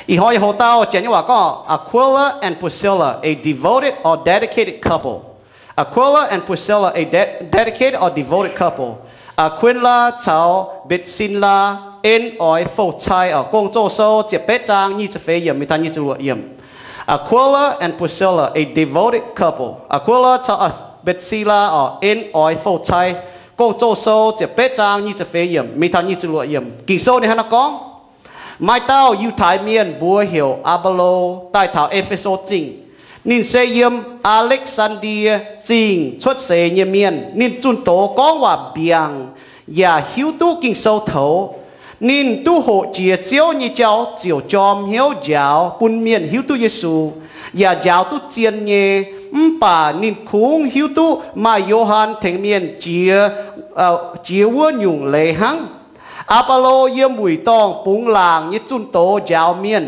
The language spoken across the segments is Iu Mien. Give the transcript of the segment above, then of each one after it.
Ih hnoi yie houx-dauh janx nyei waac gorngv Aquila and Priscilla, a devoted or dedicated couple. Aquila and Priscilla, a de- dedicated or devoted couple. Aquila caux Mbetc^sin^laa en oix fouv-cai oc. Gong-Zoh sou ziepc betv zaang nyic ziepc feix yiemc mingh taux nyic ziepc luoqc yiemc. Aquila and Priscilla, a devoted couple. Aquila caux Mbetc^sin^laa oc, en oix fouv-cai. Gong-Zoh sou ziepc betv zaang nyic ziepc feix yiemc mingh taux nyic ziepc luoqc yiemc. Ging-Sou ninh hnangv naaiv gorngv, Maaih dauh Yiutai Mienh mbuox heuc Aa^mbe^lo daaih taux E^fe^so Zingh. Ninh se yiem Aa^lekv^saan^die Zingh cuotv seix nyei mienh. Ninh zunh doz gorngv waac mbiaangc yaac hiuv duqv Ging-Sou toux. Ninh duqv hoqc jiex Ziouv nyei jauv ziouc jorm hnyouv njaaux bun mienh hiuv duqv Yesu, yaac njaaux duqv zien nyei. Mv baac ninh kungx hiuv duqv maaih Yo^han tengx mienh jiex, jiex wuov nyungc leiz hnangv. Aa^mbe^lo yiem wuic dorngh bungx laangc nyei zunh doz njaaux mienh.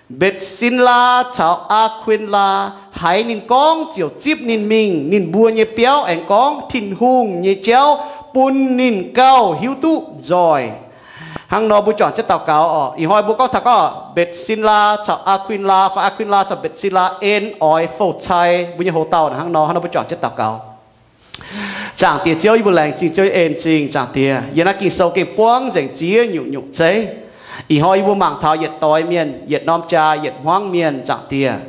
Mbetc^sin^laa caux Aa^kuin^laa haiz ninh gorngv ziouc zipv ninh mingh ninh mbuo nyei biauv aengx gorngv Tin-Hungh nyei jauv bun ninh gauh hiuv duqv nzoih. Hnangv nor mbuo juangc jienv daux gaux oc. Ih hnoi mbuo gorngv taux gorngv Mbetc^sin^laa caux Aa^kuin^laa fai Aa^kuin^laa caux Mbetc^sin^laa en oix fouv-cai, mbuo nyei houx-dauh hnangv nor. Hnangv nor mbuo juangc jienv daux gaux. Zaangc Diex Ziouv, yie mbuo laengz zingh Ziouv nyei en-zingh, Zaangc Diex. Yie naaiv Ging-Sou gengh buangv nzengc ziex nyungc-nyungc zeiv. Ih hnoi yie mbuo mangc taux yietc doix mienh, yietc norm jaa, yietc hmuangv mienh, Zaangc Diex.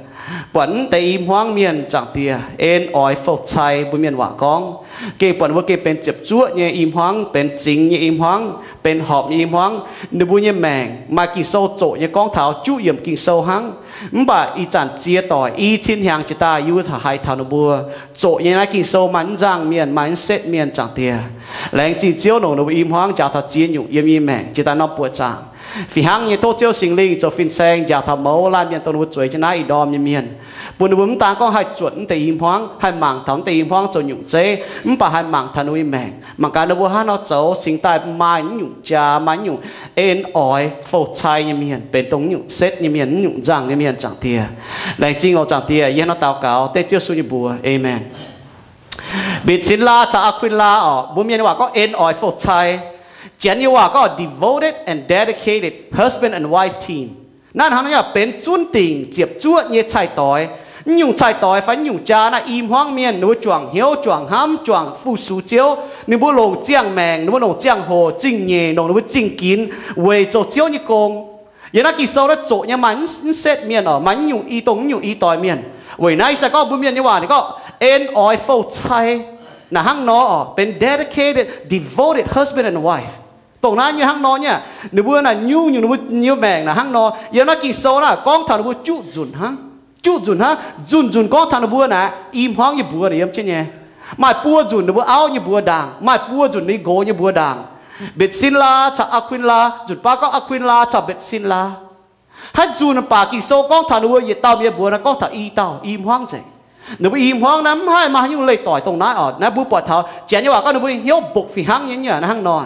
Buatc mv deix i hmuangv mienh, Zaangc Diex, en oix fouv-cai mbuo mienh waac gorngv. Gengh buatc ninh mbuo gengh benx ziepc zuoqv nyei i hmuangv, benx zingx nyei i hmuangv, benx horpc nyei i hmuangv. Ninh mbuo nyei maengc maaih Ging-Sou zoqc nyei gorngv taux juqv yiemc Ging-Sou hnangv. Mv baac ih zanc ziex doic i cin hnyangx jiex daaih yie mbuo haiz taux ninh mbuo zoqc nyei naaiv Ging-Sou maaih mv nzangh mienh, maaih mv setv mienh, Zaangc Diex. Laengz zingh Ziouv longc ninh mbuo i hmuangv njaaux taux ziex nyungc yiem yie maengc jiex daaih norm buoqc zaangc. Fih hnangv nyei tov Ziouv Singx Lingh zoux fin-saeng njaaux taux mouz laanh mienh dongh ninh mbuo zueiz jienv naaiv ih ndorm nyei mienh, bun ninh mbuo mv daan gorngv haih zuotc mv deix i hmuangv, haih mangc taux mv deix i hmuangv zoux nyungc zeiv, mv baac haih mangc taux ninh mbuo nyei maengc, mangc gaax ninh mbuo hnangv nor zoux cingx daaih maaih mv nyungc jaa, maaih mv nyungc en oix fouv-cai nyei mienh, benx dongh mv nyungc setv nyei mienh, mv nyungc nzangh nyei mienh, Zaangc Diex. Laengz zingh oc, Zaangc Diex. Yie hnangv nor daux gaux dengv Ziouv Yesu nyei mbuox, aamen. Mbetc^sin^laa caux Aa^kuin^laa oc, mbuo mienh nyei waac gorngv en oix fouv-cai. Janx nyei waac gorngv devoted and dedicated husband and wife team. Naaiv hnangv naaiv benx zunv dingc ziepc zuoqv nyei cai-doix. Mv nyungc cai-doix fai mv nyungc jaa naaiv i hmuangv mienh, ninh mbuo juangc hnyouv, juangc hnamv, juangc fu-sux Ziouv. Ninh mbuo longc ziangh maengc, ninh mbuo longc ziangh hoc zingh nyeic, longc ninh mbuo zingh ginx weic zoux Ziouv nyei gong. Yiem naaiv Ging-Sou naaiv zoqc nyei maaih mv setv mienh oc, maaih mv nyungc i dongh mv nyungc i doix mienh. Weic naaiv se gorngv mbuo mienh nyei waac ninh gorngv en oix fouv-cai. Naaic hnangv nor oc, benx dedicated, devoted husband and wife. Dongh naaiv nyei hnangv nor nyei, ninh mbuo naaic nyungc-nyungc ninh mbuo nyei maengc naaic hnangv nor. Yiem naaiv Ging-Sou naaic gorngv taux ninh mbuo juqv nzunc hnangv. Juqv nzunc hnangv, nzunc-nzunc gorngv taux ninh mbuo naaic i hmuangv nyei mbuox naaic yiem jienv nyei. Maaih buo nzunc ninh mbuo auv nyei mbuox ndaangc, maaih buo nzunc ninh mbuo nqox nyei mbuox ndaangc. Mbetc^sin^laa caux Aa^kuin^laa, nzunc baav gorngv Aa^kuin^laa caux Mbetc^sin^laa. Haaix nzunc mv baac Ging-Sou gorngv taux ninh mbuo yietc dauh mienh mbuox naaic gorngv taux i dauh i hmuangv nzengc. Ninh mbuo i hmuangv naaiv mv haih maaih haaix nyungc leih doic dongh naaiv oc. Naaiv mbuo buatc taux Janx nyei waac gorngv ninh mbuo hnyouv mbokc fih hnangv nyei, hnangv nor.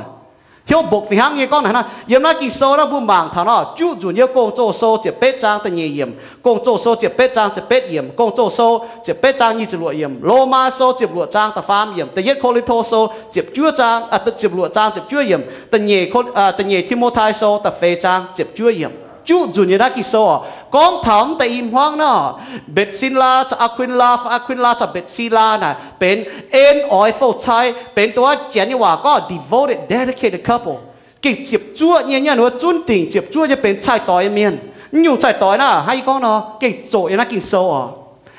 Hnyouv mbokc fih hnangv nyei gorngv naaic hnangv. Yiem naaiv Ging-Sou naaiv mbuo mangc taux nor, juqv nzunc yiem Gong-Zoh Sou ziepc betv zaang da'nyeic yiemc, Gong-Zoh Sou ziepc betv zaang ziepc betv yiemc, Gong-Zoh Sou ziepc betv zaang nyic ziepc luoqc yiemc, Lomaa Sou ziepc luoqc zaang da'faam yiemc, Da'yietv Ko^lin^to Sou ziepc juov zaang, ziepc luoqc zaang ziepc juov yiemc, Da'nyeic Ko, Da'nyeic Ti^mo^tai Sou da'feix zaang ziepc juov yiemc. Juqv nzunc yiem naaiv Ging-Sou oc, gorngv taux mv deix i hmuangv naaiv oc, Mbetc^sin^laa caux Aa^kuin^laa, fai Aa^kuin^laa caux Mbetc^sin^laa naaic benx en oix fouv-cai, benx dongh wuov Janx nyei waac gorngv devoted, dedicated couple. Gengh ziepc zuoqv nyei, nyei ninh mbuo zunv dingc ziepc zuoqv nyei benx cai-doix nyei mienh. Mv nyungc cai-doix naaiv hnangv yie gorngv nor, gengh zoqc yiem naaiv Ging-Sou oc.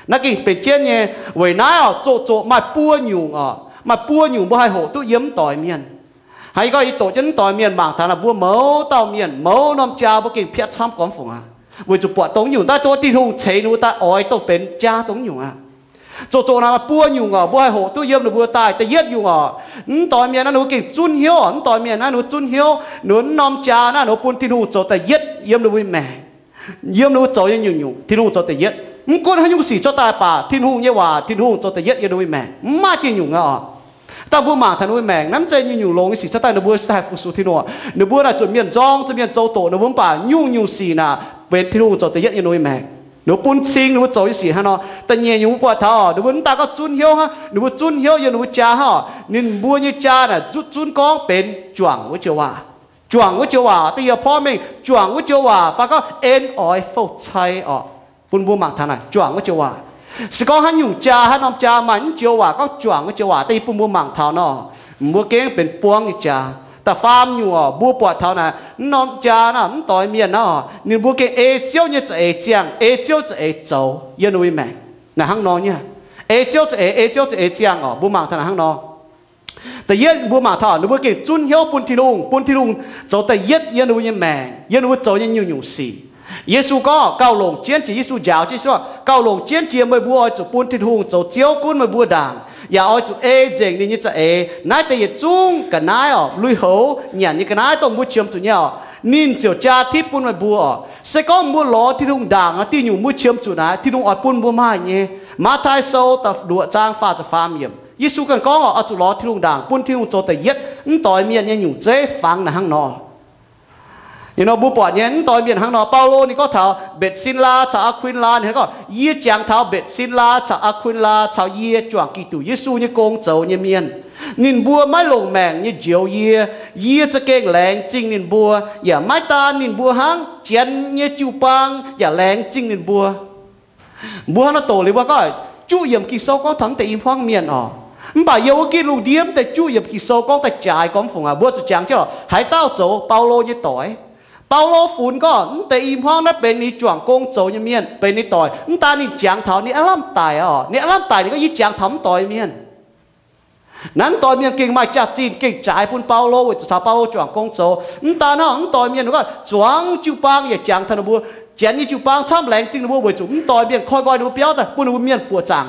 Naaiv gengh benx jienv nyei. Weic naaiv oc, zoqc zoqc maaih buo nyungc oc, maaih buo nyungc mbuo haih hoqc duqv yiem mv doix mienh. Hnangv yie gorngv, yie doqc jienv mv doix mienh mangc taux naaic, mbuo mouz dauh mienh, mouz norm jaa mbuo gengh piatv camv gormx fungc aqv, weic zuqc buatc dongh nyungc daaih duqv Tin-Hungh ceix ninh mbuo daaih oix dongh benx jaa dongh nyungc aqv. Zoqc zoqc naaic maaih buo nyungc oc, mbuo haih hoqc duqv yiem ninh mbuo daaih. Da'yietv nyungc oc, mv doix mienh naaiv ninh mbuo gengh zunv hnyouv oc, mv doix mienh naaiv ninh mbuo zunv hnyouv, ninh mbuo norm jaa naaiv ninh mbuo bun Tin-Hungh zoux da'yietv yiem ninh mbuo nyei maengc, yiem ninh mbuo zoux nyei nyungc-nyungc Tin-Hungh zoux da'yietv. Mv gunv haaix nyungc sic cuotv daaih baac Tin-Hungh nyei waac, Tin-Hungh zoux da'yietv yiem ninh mbuo nyei maengc, mv maaih dieh nyungc aqv oc. Dangh mbuo mangc taux ninh mbuo maengc naaiv mv zeiz nyungc-nyungc longx nyei sic cuotv daaih ninh mbuo se haih fu-sux Tin-Hungh. Ninh mbuo naaic zuqc mienh nzorng, zuqc mienh zoux doqc ninh mbuo mv baac nyungc-nyungc sic naaic benx Tin-Hungh zoux da'yietv yiem ninh mbuo nyei maengc. Ninh mbuo bun cing ninh mbuo zoux nyei sic hnangv nor. Da'nyeic nyungc mbuo buatc taux oc, ninh mbuo mv daaih gorngv zunv hnyouv hnangv, ninh mbuo zunv hnyouv yiem ninh mbuo jaa hnangv oc, ninh mbuo nyei jaa naaic zutv zunv gorngv benx juangc wuov joux waac. Juangc wuov joux waac, da'yietv porv mengh juangc wuov joux waac fai gorngv en oix fouv-cai orqc. Bun mbuo mangc taux naaic juangc wuov joux waac. Se gorngv haaix nyungc jaa, haaix norm jaa maaih wuov joux waac gorngv juangc wuov joux waac, da'yietv bun mbuo mangc taux nor, mbuo gengh benx buangv nyei jaa. Da'faam nyungc orqc, mbuo buatc taux naaic, wuov norm jaa naaic, wuov doix mienh naaic, ninh mbuo gengh ei Ziouv nyei za'eix ziangh, ei Ziouv za'eix zoux yiem ninh mbuo nyei maengc. Naaic hnangv nor nyei, ei Ziouv za'eix, ei Ziouv za'eix ziangh orqc, mbuo mangc taux naaic hnangv nor. Da'yietv mbuo mangc taux ninh mbuo gengh zunv hnyouv bun Tin-Hungh, bun Tin-Hungh zoux da'yietv yiem ninh mbuo nyei maengc, yiem ninh mbuo zoux nyei nyungc-nyungc sic. Yesu gorngv gauh longc jienv jiex, Yesu njaaux jienv, Yesu gorngv, gauh longc jienv jiex meih mbuo oix zuqc bun Tin-Hungh zoux Ziouv gunv meih mbuo ndaangc, yaac oix zuqc ei nzengc ninh nyei za'eix. Naaiv deix yietc zungv ga'naaiv orqc, lui-houx nyanc nyei ga'naaiv dongh mbuo qiemx zuqc nyei orqc, ninh ziouc jaa tipv bun meih mbuo orqc. Se gorngv mbuo lorz Tin-Hungh ndaangc nor, diuh nyungc mbuo qiemx zuqc naaic Tin-Hungh oix bun mbuo maaih nyei. Matv^taai Sou da'luoqc zaang faah ziepc faam yiemc, Yesu ganh gorngv orqc, oix zuqc lorz Tin-Hungh ndaangc bun Tin-Hungh zoux da'yietv. Wuov doix mienh nyei nyungc zeiv fangx naaic hnangv nor. Ih nor mbuo buatc nyei wuov doix mienh hnangv nor. Baulo ninh gorngv taux Mbetc^sin^laa caux Aqkuin^laa, ninh gorngv, yie jangx taux Mbetc^sin^laa caux Aqkuin^laa caux yie juangc Giduc Yesu nyei gong zoux nyei mienh. Ninh mbuo maiv longc maengc nyei njoux yie. Yie za'gengh laengz zingh ninh mbuo. Yaac maiv daan ninh mbuo hnangv, Janx nyei jiu-baang yaac laengz zingh ninh mbuo. Mbuo hnangv nor doqc liuz mbuo gorngv, juqv yiemc Ging-Sou gorngv taux wuov deix i hmuangv mienh orqc. Mv baac yiem wuov gitv lungh ndiev wuov deix juqv yiemc Ging-Sou gorngv daaih jaaix gormx fungc aac, mbuo zuqc jangx jienv lorqc, haaix dauh zoux? Baulo nyei doic. Baulo funx gorngv wuov deix i hmuangv naaiv benx ninh juangc gong zoux nyei mienh, benx ninh doic. Mv daan ninh jangx taux, ninh aav lamh daic orqc. Ninh aav lamh daic ninh gorngv, yie jangx taux wuov doix mienh. Naaiv wuov doix mienh gengh maaih jaax-zinh, gengh jaaix bun Baulo weic zuqc caux Baulo juangc gong zoux. Mv daan hnangv, wuov doix mienh ninh gorngv zuangx jiu-baang yaac jangx taux ninh mbuo. Janx nyei jiu-baang camv laengz zingh ninh mbuo weic zuqc wuov doix mienh koi nqoi ninh mbuo biauv daaih bun ninh mbuo mienh buoqc zaangc.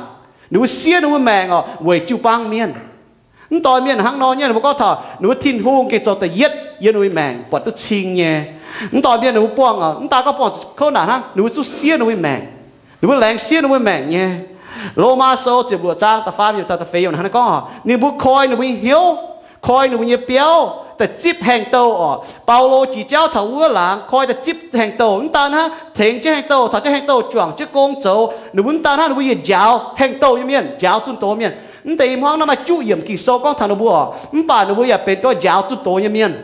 Ninh mbuo siev ninh mbuo maengc orqc weic jiu-baang mienh. Wuov doix mienh hnangv nor nyei, ninh mbuo gorngv taux ninh mbuo Tin-Hungh gengh zoux da'yietv yiem ninh mbuo maengc buatc duqv cing nyei. Wuov doix mienh ninh mbuo buangh, mv daan gorngv buangh kouv naanc hnangv, ninh mbuo zungv siev ninh mbuo maengc. Ninh mbuo laengz siev ninh mbuo maengc nyei. Lomaa Sou ziepc luoqc zaang da'faam yiemc taux da'feix yiemc hnangv naaiv gorngv, ninh mbuo koi ninh mbuo nyei hnyouv, koi ninh mbuo nyei biauv daaih zipv haengh douh orqc. Baulo jiex jauv taux wuov laangz koi daaih zipv haengh douh. Mv daan hnangv, tengx jienv haengh douh, caux jienv haengh douh juangc jienv gong zoux. Ninh mbuo mv daan hnangv, ninh mbuo yaac njaaux haengh douh nyei mienh, njaaux zunh doz mienh. Mv deix i hmuangv naaiv maaih juqv yiemc Ging-Sou gorngv taux ninh mbuo orqc, mv baac ninh mbuo yaac benx duqv njaaux zunh doz nyei mienh.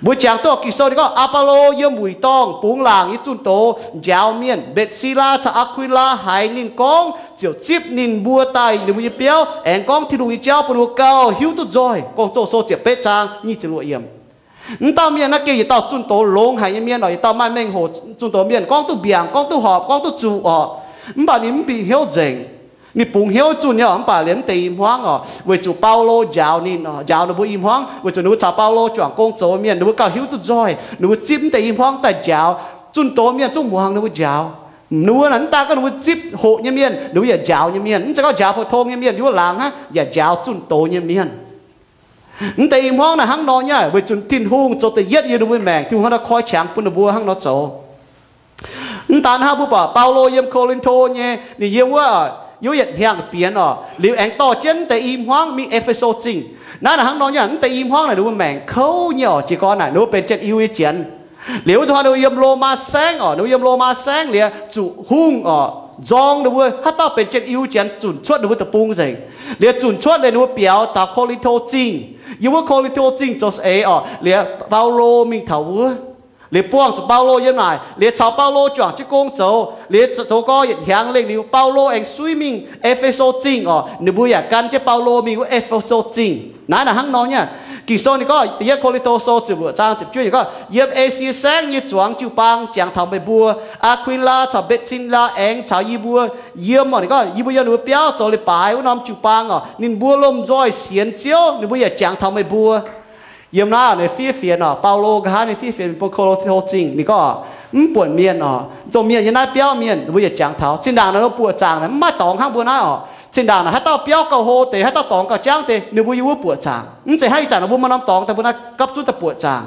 Mbuo jangx duqv Ging-Sou ninh gorngv, Aa^baa^lo yiem wuic dorngh bungx laangc nyei zunh doz njaaux mienh. Mbetc^si^laa caux Aa^kui^laa haiz ninh gorngv ziouc zipv ninh mbuo daaih ninh mbuo nyei biauv, aengx gorngv Tin-Hungh nyei jauv bun ninh mbuo gauh hiuv duqv nzoih. Gong-Zoh Sou ziepc betv zaang nyic ziepc luoqc yiemc. Mv dauh mienh naaiv gengh yietc dauh zunh doz longx haic nyei mienh orqc, yietc dauh maaih mengh hoc zunh doz mienh, gorngv duqv mbiaangc, gorngv duqv horpc, gorngv duqv zuqc orqc. Mv baac ninh mv bieqc hnyouv nzengc. Ninh bungx hnyouv zunh nyei orqc, mv baac liemh mv deix i hmuangv orqc, weic zuqc Baulo njaaux ninh, njaaux ninh mbuo i hmuangv, weic zuqc ninh mbuo caux Baulo juangc gong zoux mienh, ninh mbuo gauh hiuv duqv nzoih. Ninh mbuo zipv mv deix i hmuangv daaih njaaux. Zunh doz mienh zungv muangx ninh mbuo njaaux. Ninh mbuo naaic mv daan gorngv ninh mbuo zipv hoqc nyei mienh, ninh mbuo yaac njaaux nyei mienh. Mv zeiz gorngv njaaux pou-tong nyei mienh, yiem wuov laangz hnangv yaac njaaux zunh doz nyei mienh. Mv deix i hmuangv naaic hnangv nor nyei, weic zuqc Tin-Hungh zoux da'yietv yiem ninh mbuo maengc, Tin-Hungh hnangv nor koi qangx bun ninh mbuo hnangv nor zoux. Mv daan hnangv mbuo buatc Baulo yiem Ko^lin^to nyei, ninh yiem wuov, yiem wuov yietc hnyangx bienx orqc, liuz aengx dorh jienv mv deix i hmuangv mingh E^fe^so Zingh. Naaiv naaic hnangv nor nyei, mv deix i hmuangv naaic ninh mbuo maengc kouv nyei orqc, jiez gorn naaic ninh mbuo benx Janx-Iu nyei janx. Liuz wuov zuqc ninh mbuo yiem Lomaa Saengv orqc, ninh mbuo yiem Lomaa Saengv liuz zuqc hungh orqc, nzorng ninh mbuo haaix dauh benx Janx-Iu janx zunc cuotv ninh mbuo deic-bung nzengc. Liuz zunc cuotv liuz ninh mbuo biaux taux Ko^lin^to Zingh. Yiem wuov Ko^lin^to Zingh zoux saeng-eix orqc, liuz Baulo mingh taux wuov. Liuz buangh zuqc Baulo yiem naaic, liuz caux Baulo juangc jienv gong zoux. Liuz zoux gau yietc hnyangx lengh liuz, Baulo aengx suiv mingh E^fe^so Zingh orqc, ninh mbuo yaac gan jienv Baulo mingh wuov E^fe^so Zingh. Naaiv naaic hnangv nor nyei. Ging-Sou ninh gorngv, Da'yietv Ko^lin^to Sou ziepc luoqc zaang ziepc juov ninh gorngv, yiem Esie Saengv nyei zuangx jiu-baang jangx taux meih mbuo. Aa^kui^laa caux Mbetc^sin^laa aengx caux yie mbuo yiem orqc, ninh gorngv yie mbuo yiem ninh mbuo biauv zoux leiz-baaix wuov norm jiu-baang orqc, ninh mbuo lomh nzoih sienx Ziouv, ninh mbuo yaac jangx taux meih mbuo. Yiem naaiv ninh fiev fienx orqc, Baulo nqa'haav ninh fiev fienx bun Ko^lin^to Zingh, ninh gorngv, mv buonc mienh orqc, dongh mienh yiem naaiv biauv mienh ninh mbuo yaac jangx taux. Zinh ndaangc naaic ninh mbuo buoqc zaangc naaic mv maaih dorngx hnangv mbuo naaiv orqc. Zinh ndaangc naaic haaix dauh biauv gauh hlo deix, haaix dauh dorngx gauh jangv deix, ninh mbuo yiem wuov buoqc zaangc. Mv zeiz hnangv ih zanc ninh mbuo maaih norm dorngx daaih mbuo naaiv gapv zunv daaih buoqc zaangc.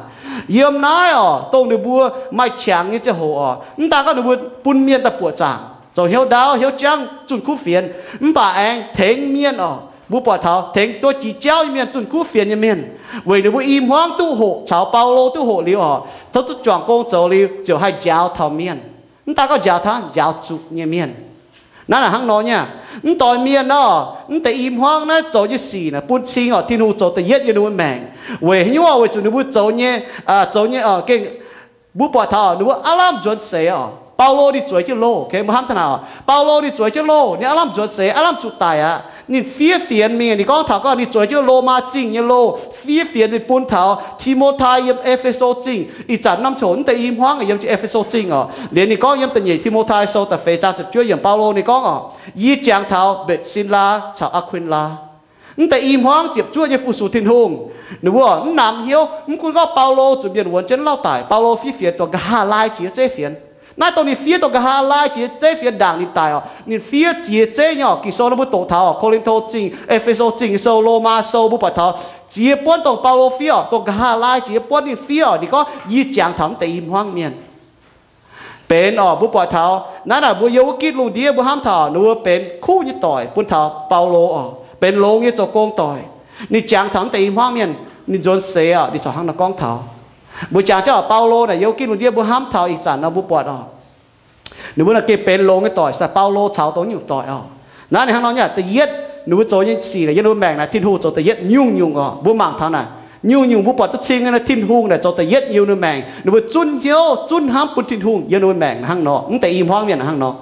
Yiem naaiv orqc, dongh ninh mbuo maaih qangx nyei ziangh hoc orqc, mv daan gorngv ninh mbuo bun mienh daaih buoqc zaangc, zoux hnyouv ndaauv hnyouv jangv zunh kuv fienx, mv baac aengx tengx mienh orqc, mbuo buatc taux tengx duqv jiex jauv nyei mienh, zunh kuv fienx nyei mienh, weic ninh mbuo i hmuangv duqv hoqc caux Baulo duqv hoqc liuz orqc, tov duqv juangc gong zoux liuz ziouc haih njaaux taux mienh. Mv daan gorngv njaaux taux, njaaux zuqc nyei mienh. Naaiv naaic hnangv nor nyei. Mv doix mienh orqc, mv deix i hmuangv naaiv zoux nyei sic naaic bun cing orqc, Tin-Hungh zoux da'yietv yiem ninh mbuo maengc. Weic haaix nyungc? Weic zuqc ninh mbuo zoux nyei, zoux nyei gengh, mbuo buatc taux ninh mbuo aav lamh nzuonx seix oc. Baulo ninh zueiz jienv loh, mbuo hnamv taux naaic oc, Baulo ninh zueiz jienv loh, ninh aav lamh nzuonx seix, aav lamh zuqc daic aqv. Ninh fiev fienx mingh, ninh gorngv taux gorngv ninh zueiz jienv Lomaa Zingh nyei loh, fiev fienx mingh bun taux Ti^mo^tai yiem E^fe^so Zingh. Ih zanc norm coc mv deix i hmuangv yiem E^fe^so Zingh oc. Liuz ninh gorngv yiem da'nyeic Ti^mo^tai sou da'feix zaang ziepc juov yiemc, Baulo ninh gorngv oc, yie jangx taux Mbetc^sin^laa caux Aa^kuin^laa. Mv deix i hmuangv ziepc zuoqv nyei fu-sux Tin-Hungh. Ninh mbuo mv namx hnyouv, mv gunv gorngv Baulo zuqc mienh wuonx jienv lauh daic, Baulo fiev fienx dongh nqa'haav laai jiex zeiv fienx. Naaiv dongh ninh fiev dongh nqa'haav laai jiex zeiv fienx ndaangc ninh daic oc. Ninh fiev ziex zeiv nyei oc. Ging-Sou nor mbuo doqc taux oc, Ko^lin^to Zingh, E^fe^so Zingh Sou, Lomaa Sou, mbuo buatc taux ziex buonv dongh Baulo fiev oc, dongh nqa'haav laai jiex buonv ninh fiev oc. Ninh gorngv, yie jangx taux mv deix i hmuangv mienh. Benx oc, mbuo buatc taux naaiv naaic mbuo yiem wuov gitv lungh ndiev mbuo hnamv taux ninh mbuo benx kuv nyei doic bun taux Baulo oc, benx longx nyei zoux gong doic. Ninh jangx taux mv deix i hmuangv mienh, ninh nzuonx seix oc, ninh corc hnangv nor gorngv taux. Mbuo jangx jienv oc, Baulo naaic yiem wuov gitv lungh ndiev mbuo hnamv taux ih zanc nor mbuo buatc oc, ninh mbuo naaic gengh benx longx nyei doic, se Baulo caux dongh nyungc doic oc. Naaiv ninh hnangv nor nyei. Da'yietv, ninh mbuo zoux nyei sic naaic yiem ninh mbuo maengc naaic Tin-Hungh zoux da'yietv nyungc-nyungc oc. Mbuo mangc taux naaic nyungc-nyungc mbuo buatc duqv cing nyei, Tin-Hungh naaic zoux da'yietv yiem ninh mbuo maengc. Ninh mbuo zunv hnyouv zunv hnamv bun Tin-Hungh yiem ninh mbuo maengc naaic hnangv nor. Mv deix i hmuangv mienh naaic hnangv nor.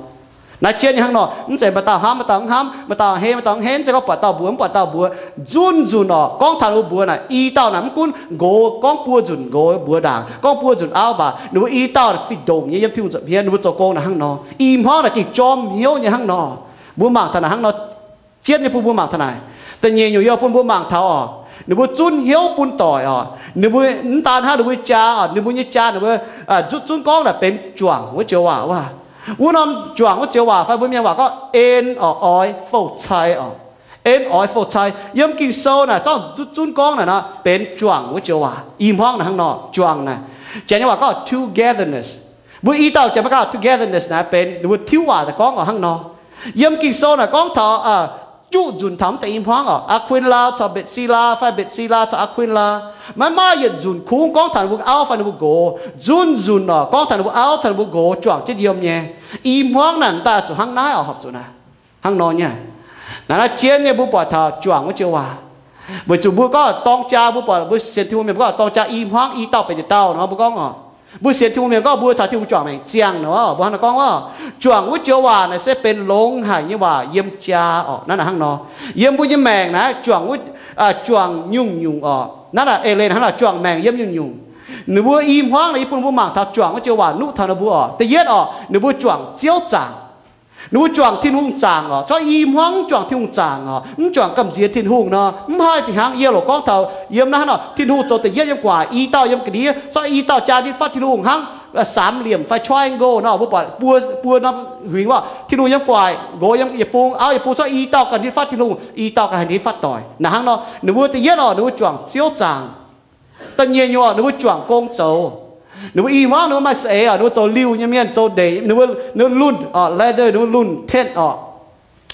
Naaiv jienv nyei hnangv nor, mv zeiz maaih dauh hnamv, maaih dauh mv hnamv, maaih dauh hei, maaih dauh mv hei, mv zeiz gorngv buatc dauh mbuox, mv buatc dauh mbuox. Zunv nzunc oc, gorngv taux ninh mbuo mbuox naaic, i dauh naaic mv gunv nqox gorngv buo nzunc nqox mbuox ndaangc, gorngv buo nzunc auv, mv baac ninh mbuo i dauh fih ndongc nyei yiem Tin-Hungh nza'hmien, ninh mbuo zoux gong naaic hnangv nor. I hmuangv naaic gengh jorm hnyouv nyei hnangv nor. Mbuo mangc taux naaic hnangv nor, jienv nyei bun mbuo mangc taux naaic. Da'nyeic nyungc yie bun mbuo mangc taux oc, ninh mbuo zunv hnyouv bun doic oc. Ninh mbuo mv daan hnangv ninh mbuo jaa oc, ninh mbuo nyei jaa ninh mbuo zutv zunv gorngv naaic benx juangc wuov joux waac wuov. Wuov norm juangc wuov joux waac fai mbuo mienh waac gorngv en oc, oix fou-cai oc. En oix fou-cai. Yiem Ging-Sou naaic zorqv zutv zunv gorngv naaic nor benx juangc wuov joux waac. I hmuangv naaic hnangv nor, juangc naaic. Janx nyei waac gorngv togetherness. Mbuo i dauh janx maiv gauh togetherness naaic benx ninh mbuo tiuv waac daaih gorngv oc hnangv nor. Yiem Ging-Sou naaic gorngv taux juqv nzunc taux mv deix i hmuangv oc, Aa^kuin^laa caux Mbetc^si^laa fai Mbetc^si^laa caux Aa^kuin^laa. Maiv maaih yietc nzunc kungx gorngv taux ninh mbuo auv fai ninh mbuo nqox. Zunv nzunc oc, gorngv taux ninh mbuo auv caux ninh mbuo nqox juangc jienv yiem nyei. I hmuangv naaic daaih zuqc hnangv naaiv oc, horpc zuqc naaic hnangv nor nyei. Naaiv naaiv jienv nyei mbuo buatc taux juangc wuov joux waac. Weic zuqc mbuo gorngv dorng jaa mbuo buatc, mbuo sienx Tin-Hungh mienh mbuo gorngv dorng jaa i hmuangv i dauh benx yietc dauh nor mbuo gorngv oc. Mbuo sienx Tin-Hungh mienh gorngv mbuo caux Tin-Hungh juangc maengc ziangh nor, mbuo hnangv nor gorngv oc. Juangc wuov joux waac naaic se benx longx haic nyei waac yiem jaa oc. Naaiv naaic hnangv nor, yiem mbuo nyei maengc naaiv juangc wuov, juangc nyungc-nyungc oc. Naaiv naaic eix leiz hnangv naaic juangc maengc yiem nyungc-nyungc. Ninh mbuo i hmuangv naaic yie bun mbuo mangc taux juangc wuov joux waac nuqv taux ninh mbuo oc. Da'yietv oc, ninh mbuo juangc Ziouv zaangc. Ninh mbuo juangc Tin-Hungh zaangc oc. Corc i hmuangv mv juangc Tin-Hungh zaangc oc, mv juangc gamh nziex Tin-Hungh nor, mv haih fih hnangv yie loc gorngv taux yiem naaiv hnangv nor, Tin-Hungh zoux da'yietv yiem gu'nguaaic, i dauh yiem ga'ndiev, corc i dauh jaa ndin fatv Tin-Hungh hnangv. สามเหลี่ยม fai triangle nor, mbuo buatc buo, buo norm huingx wuov, Tin-Hungh yiem gu'nguaaic, nqox yiem yietc bung, auv yietc bung, corc i dauh ganh ndin fatv Tin-Hungh, i dauh ganh haih ndin fatv doic. Naaic hnangv nor, ninh mbuo da'yietv oc, ninh mbuo juangc Ziouv zaangc. Da'nyeic nyungc oc, ninh mbuo juangc gong zoux. Ninh mbuo i hmuangv ninh mbuo maaih saeng-eix oc, ninh mbuo zoux liuh nyei mienh, zoux ndeic, ninh mbuo, ninh mbuo lunh oc, leather, ninh mbuo lunh tent oc,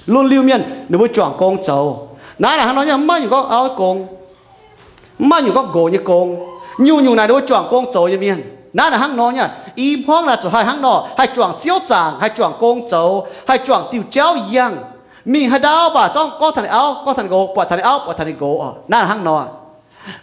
lunh liuh mienh, ninh mbuo juangc gong zoux. Naaiv naaic hnangv nor nyei, mv maaih nyungc gorngv auv gong, mv maaih nyungc gorngv nqox nyei gong. Nyungc-nyungc naaic ninh mbuo juangc gong zoux nyei mienh. Naaiv naaic hnangv nor nyei, i hmuangv naaic zuqc haih hnangv nor, haih juangc Ziouv zaangc, haih juangc gong zoux, haih juangc diuh jauv yangh. Mingh haaix ndaauv mv baac zorqv gorngv taux ninh auv, gorngv taux ninh nqox, buatc taux ninh auv, buatc taux ninh nqox oc. Naaiv hnangv nor.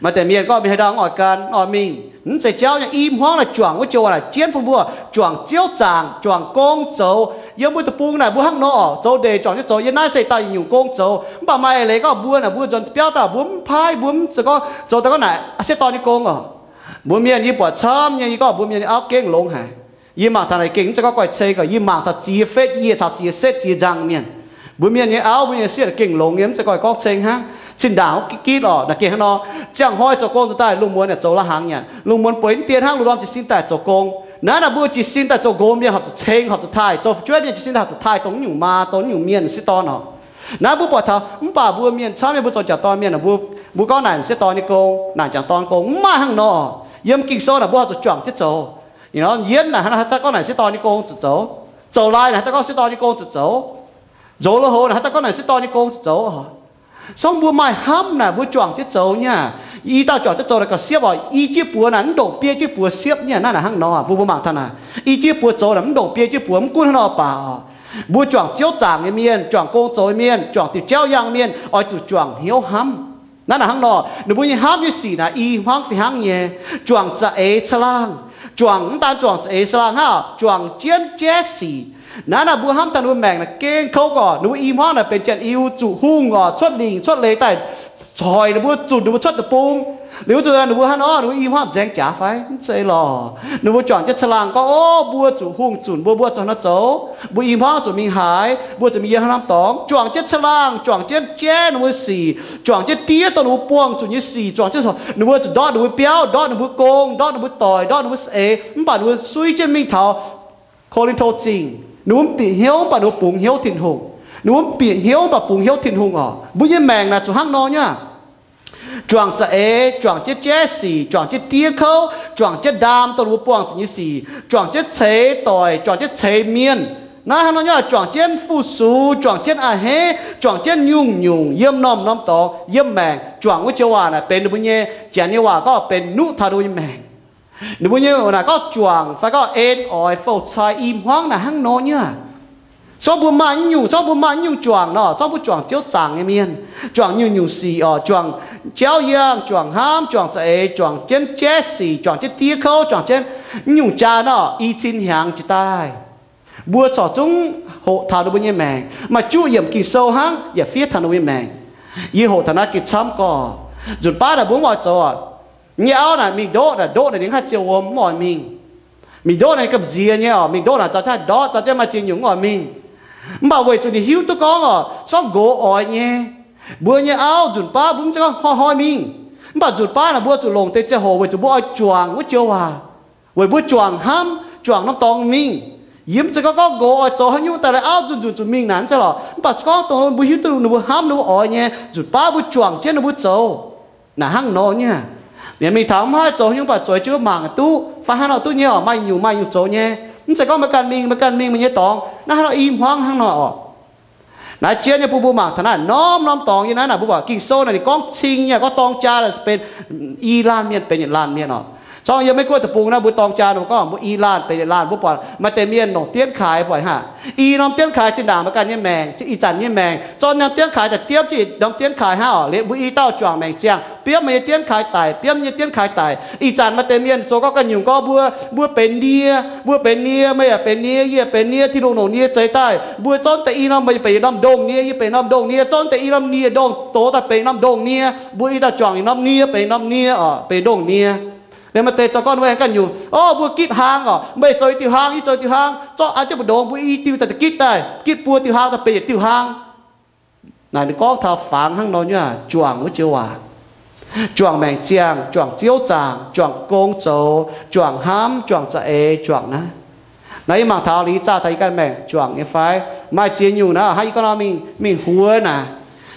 Maaih deix mienh gorngv mingh haaix ndaauv mv oix gan, mv oix mingh, mv zeiz jauv nyei. I hmuangv naaic juangc wuov joux waac naaic jienv bun mbuo juangc Ziouv zaangc, juangc gong zoux. Yiem mbuo deic-bung naaic mbuo hnangv nor oc, zoux ndeic juangc jienv zoux. Yiem naaiv se dauh yietc nyungc gong zoux, mv baac maaih eix leiz gorngv mbuo naaic mbuo nzuonx biauv daaih mbuo mv paaiv, mbuo mv zeiz gorngv zoux daaih gorngv naaic sieqv dorn nyei gong oc. Mbuo mienh yie buatc camv nyei, yie gorngv mbuo mienh nyei auv gengh longx haic. Yie mangc taux naaic gengh mv zeiz gorngv guai ceng oc. Yie mangc taux ziex fetv yie caux ziex setv ziex nzangc mienh. Mbuo mienh nyei auv, mbuo mienh nyei sieqv gengh longx nyei, mv zeiz gorngv gorngv ceng hnangv. Zinh ndaangc gorngv ginv ginv oc, naaic gengh hnangv nor. Ziangh hnoi zoux gong daaih, lungh muonz naaic zoux la'hnaangx nyanc. Lungh muonz bueix mv dien hnangv, lungh ndorm jiez sin daaih zoux gong. Naaiv naaic mbuo jiez sin daaih zoux gong, mienh horpc zuqc ceng, horpc zuqc taaih. Zoux fu'jueiv mienh jiez sin daaih horpc zuqc taaih dongh nyungc maa, dongh nyungc mienh sieqv dorn oc. Naaiv mbuo buatc taux, mv baac mbuo mienh camv nyei, mbuo zoux jangc dorn mienh, mbuo, mbuo gorngv naaic sieqv dorn nyei gong, naaic jangc dorn gong, mv maaih hnangv nor. Yiem Ging-Sou naaic mbuo horpc zuqc juangc jienv zoux. Yietv naaic haaix dauh gorngv naaic sieqv dorn nyei gong zuqc zoux. Zoux lai naaic haaix dauh gorngv sieqv dorn nyei gong zuqc zoux. Zoux lui-houx naaic haaix dauh gorngv naaic sieqv dorn nyei gong zuqc zoux. Song mbuo maaih hnamv naaic mbuo juangc jienv zoux nyei. I dauh juangc jienv zoux naaic gauh siepv oc. I jienv buoz naaic mv ndongc biei jienv buoz siepv nyei. Naaiv naaic hnangv nor, mbuo, mbuo mangc taux naaic, i jienv buoz zoux naaic mv ndongc biei jienv buoz, mv gunv hnangv nor baac oc, mbuo juangc Ziouv zaangc nyei mienh, juangc gong zoux nyei mienh, juangc diuh jauv yangh mienh, oix zuqc juangc hnyouv hnamv. Naaiv naaic hnangv nor, ninh mbuo nyei hnamv nyei sic naaic i hmuangv fih hnangv nyei. Juangc za'eix caangh laangh, juangc mv daan juangc za'eix caangh laangh hnangv, juangc jienv jaiv sic. Naaiv naaic mbuo hnamv taux ninh mbuo maengc naaic gengh kouv gorqv, ninh mbuo i hmuangv naaic benx janx-iu zuqc hungh oc, cuotv lingc cuotv leiz daaih coic ninh mbuo, zunc ninh mbuo cuotv deic-bung. Liuz zuqc ninh mbuo hnangv nor, ninh mbuo i hmuangv nzaeng jaax fai? Mv zeiz lorqc. Ninh mbuo juangc jienv caangh laangh gorngv, o, mbuo zuqc hungh zunc mbuo, mbuo zuqc hnangv nor zoux, mbuo i hmuangv zuqc mingh haaix, mbuo zuqc mingh yiem haaix norm dorngx. Juangc jienv caangh laangh, juangc jienv jaiv ninh mbuo sic, juangc jienv diev dongh ninh mbuo buangh zuqc nyei sic, juangc jienv ninh mbuo zuqc ndortv ninh mbuo biauv, ndortv ninh mbuo gong, ndortv ninh mbuo doic, ndortv ninh mbuo saeng, mv baac ninh mbuo suiv jienv mingh taux Ko^lin^to Zingh. Ninh mbuo mv bieqc hnyouv mv baac ninh mbuo bungx hnyouv Tin-Hungh. Ninh mbuo mv bieqc hnyouv mv baac bungx hnyouv Tin-Hungh oc. Mbuo nyei maengc naaic zuqc hnangv nor nyei. Juangc za'eix, juangc jienv jaiv sic, juangc jienv diev kouv, juangc jienv ndaam dongh ninh mbuo buangh zuqc nyei sic, juangc jienv ceix doic, juangc jienv ceix mienh. Naaiv hnangv nor nyei, juangc jienv fu-sux, juangc jienv a'hneiv, juangc jienv nyungc-nyungc yiem norm-norm dorngx, yiem maengc. Juangc wuov joux waac naaic benx ninh mbuo nyei, Janx nyei waac gorngv benx nuqv taux ninh mbuo nyei maengc. Ninh mbuo nyei naaic gorngv juangc fai gorngv en oix fouv-cai i hmuangv naaic hnangv nor nyei. Zorngv mbuo maaih nyungc, zorngv mbuo maaih nyungc juangc nor, zorngv mbuo juangc ziouv zaangc nyei mienh, juangc nyungc-nyungc sic oc, juangc jauv yangh, juangc hnamv, juangc za'eix, juangc jienv jaiv sic, juangc jienv diev kouv, juangc jienv nyungc jaa nor, i cin hnyangx jiez daaih. Mbuo corc zungv hoqc taux ninh mbuo nyei maengc, maaih juqv yiemc Ging-Sou hnangv yaac fiev taux ninh mbuo nyei maengc. Yie hoqc taux naaiv gengh camv gorx. Nzunc baav naaic mbuo mv oix zoux oc. Nyei auv naaic mingh ndoqv naaic, ndoqv naaic ninh haih ziouc wuom mv oix mingh. Mingh ndoqv naaic gamh nziex nyei oc, mingh ndoqv naaic zaux zaqv ndortv, zaux zaqv maaih ziex nyungc mv oix mingh. Mv baac weic zuqc ninh hiuv duqv gorngv oc, zorngv nqox oix nyei. Mbuo nyei auv nzunc baav mbuo mv zeiz gorngv hnoi-hnoi mingh. Mv baac nzunc baav naaic mbuo zuqc longc deix ziangh hoc weic zuqc mbuo oix juangc wuov joux waac, weic mbuo juangc hnamv, juangc norm dorngx mingh. Yie mv zeiz gorngv gorngv nqox oix zoux haaix nyungc daaih lai auv nzunc nzunc zuqc mingh naaic mv zeiz lorqc. Mv baac se gorngv dongh mbuo hiuv duqv ninh mbuo hnamv, ninh mbuo oix nyei, nzunc baav mbuo juangc jienv ninh mbuo zoux. Naaic hnangv nor nyei. Yaac mingh taux mv haih zoux haaix nyungc, mv baac zueiz jienv mangc duqv fai hnangv nor duqv nyei oc, maaih nyungc maaih nyungc zoux nyei. Mv zeiz gorngv meih ganh mingh, meih ganh mingh meih nyei dorngx. Naaiv hnangv nor i hmuangv hnangv nor oc. Naaiv jien nyei bun mbuo mangc taux naaiv norm-norm dorngx nyei naaiv, naaic mbuo buatc Ging-Sou naaic ninh gorngv cing nyei, gorngv dorng jaa naaic benx i laanh mienh benx yietc laanh mienh oc. Zorngv yiem Meiv Guoqv deic-bung naaiv mbuo dorng jaa ninh mbuo gorngv mbuo i laanh benx yietc laanh, mbuo buatc maaih deix mienh longc dienv kaaix buatc hnangv. I norm dienv kaaix zinh ndaangc meih ganh nyei maengc, ih zanc nyei maengc, zorqv norm dienv kaaix daaih diemv jienv norm dienv kaaix hnangv oc. Liuz mbuo i dauh juangc maengc ziangh, biomv meih nyei dienv kaaix daic, biomv nyei dienv kaaix daic. Ih zanc maaih deix mienh zoux gorngv ganh nyungc gorngv mbuo, mbuo benx nie, mbuo benx nie, meih yaac benx nie, yie benx nie, Tin-Hungh longc nie zeix daaih. Mbuo zorqv deix i norm, meih benx norm ndongh nie, yie benx norm ndongh nie, zorqv deix i norm nie ndongh doz daaih benx norm ndongh nie. Mbuo i dauh juangc norm nie benx norm nie oc, benx ndongh nie. Liuz maaih deix zoux gorngv mbuo aengx ganh nyungc, o, mbuo gitv hlaang oc, meih zoux i diuh hlaang, yie zoux i diuh hlaang, zorqv an jienv mbu'ndongx mbuo i diuh daaih gitv daaih, gitv buo diuh hlaang daaih benx yietc diuh hlaang. Naaic ninh gorngv taux fangx hnangv nor nyei, juangc wuov joux waac. Juangc maengc ziangh, juangc ziouv zaangc, juangc gong zoux, juangc hnamv, juangc za'eix, juangc naaiv. Naaiv yie mangc taux liuz zaah taux yie ganh maengc juangc nyei fai? Maaih ziex nyungc naaiv hnangv yie gorngv nor mingh, mingh huox naaic.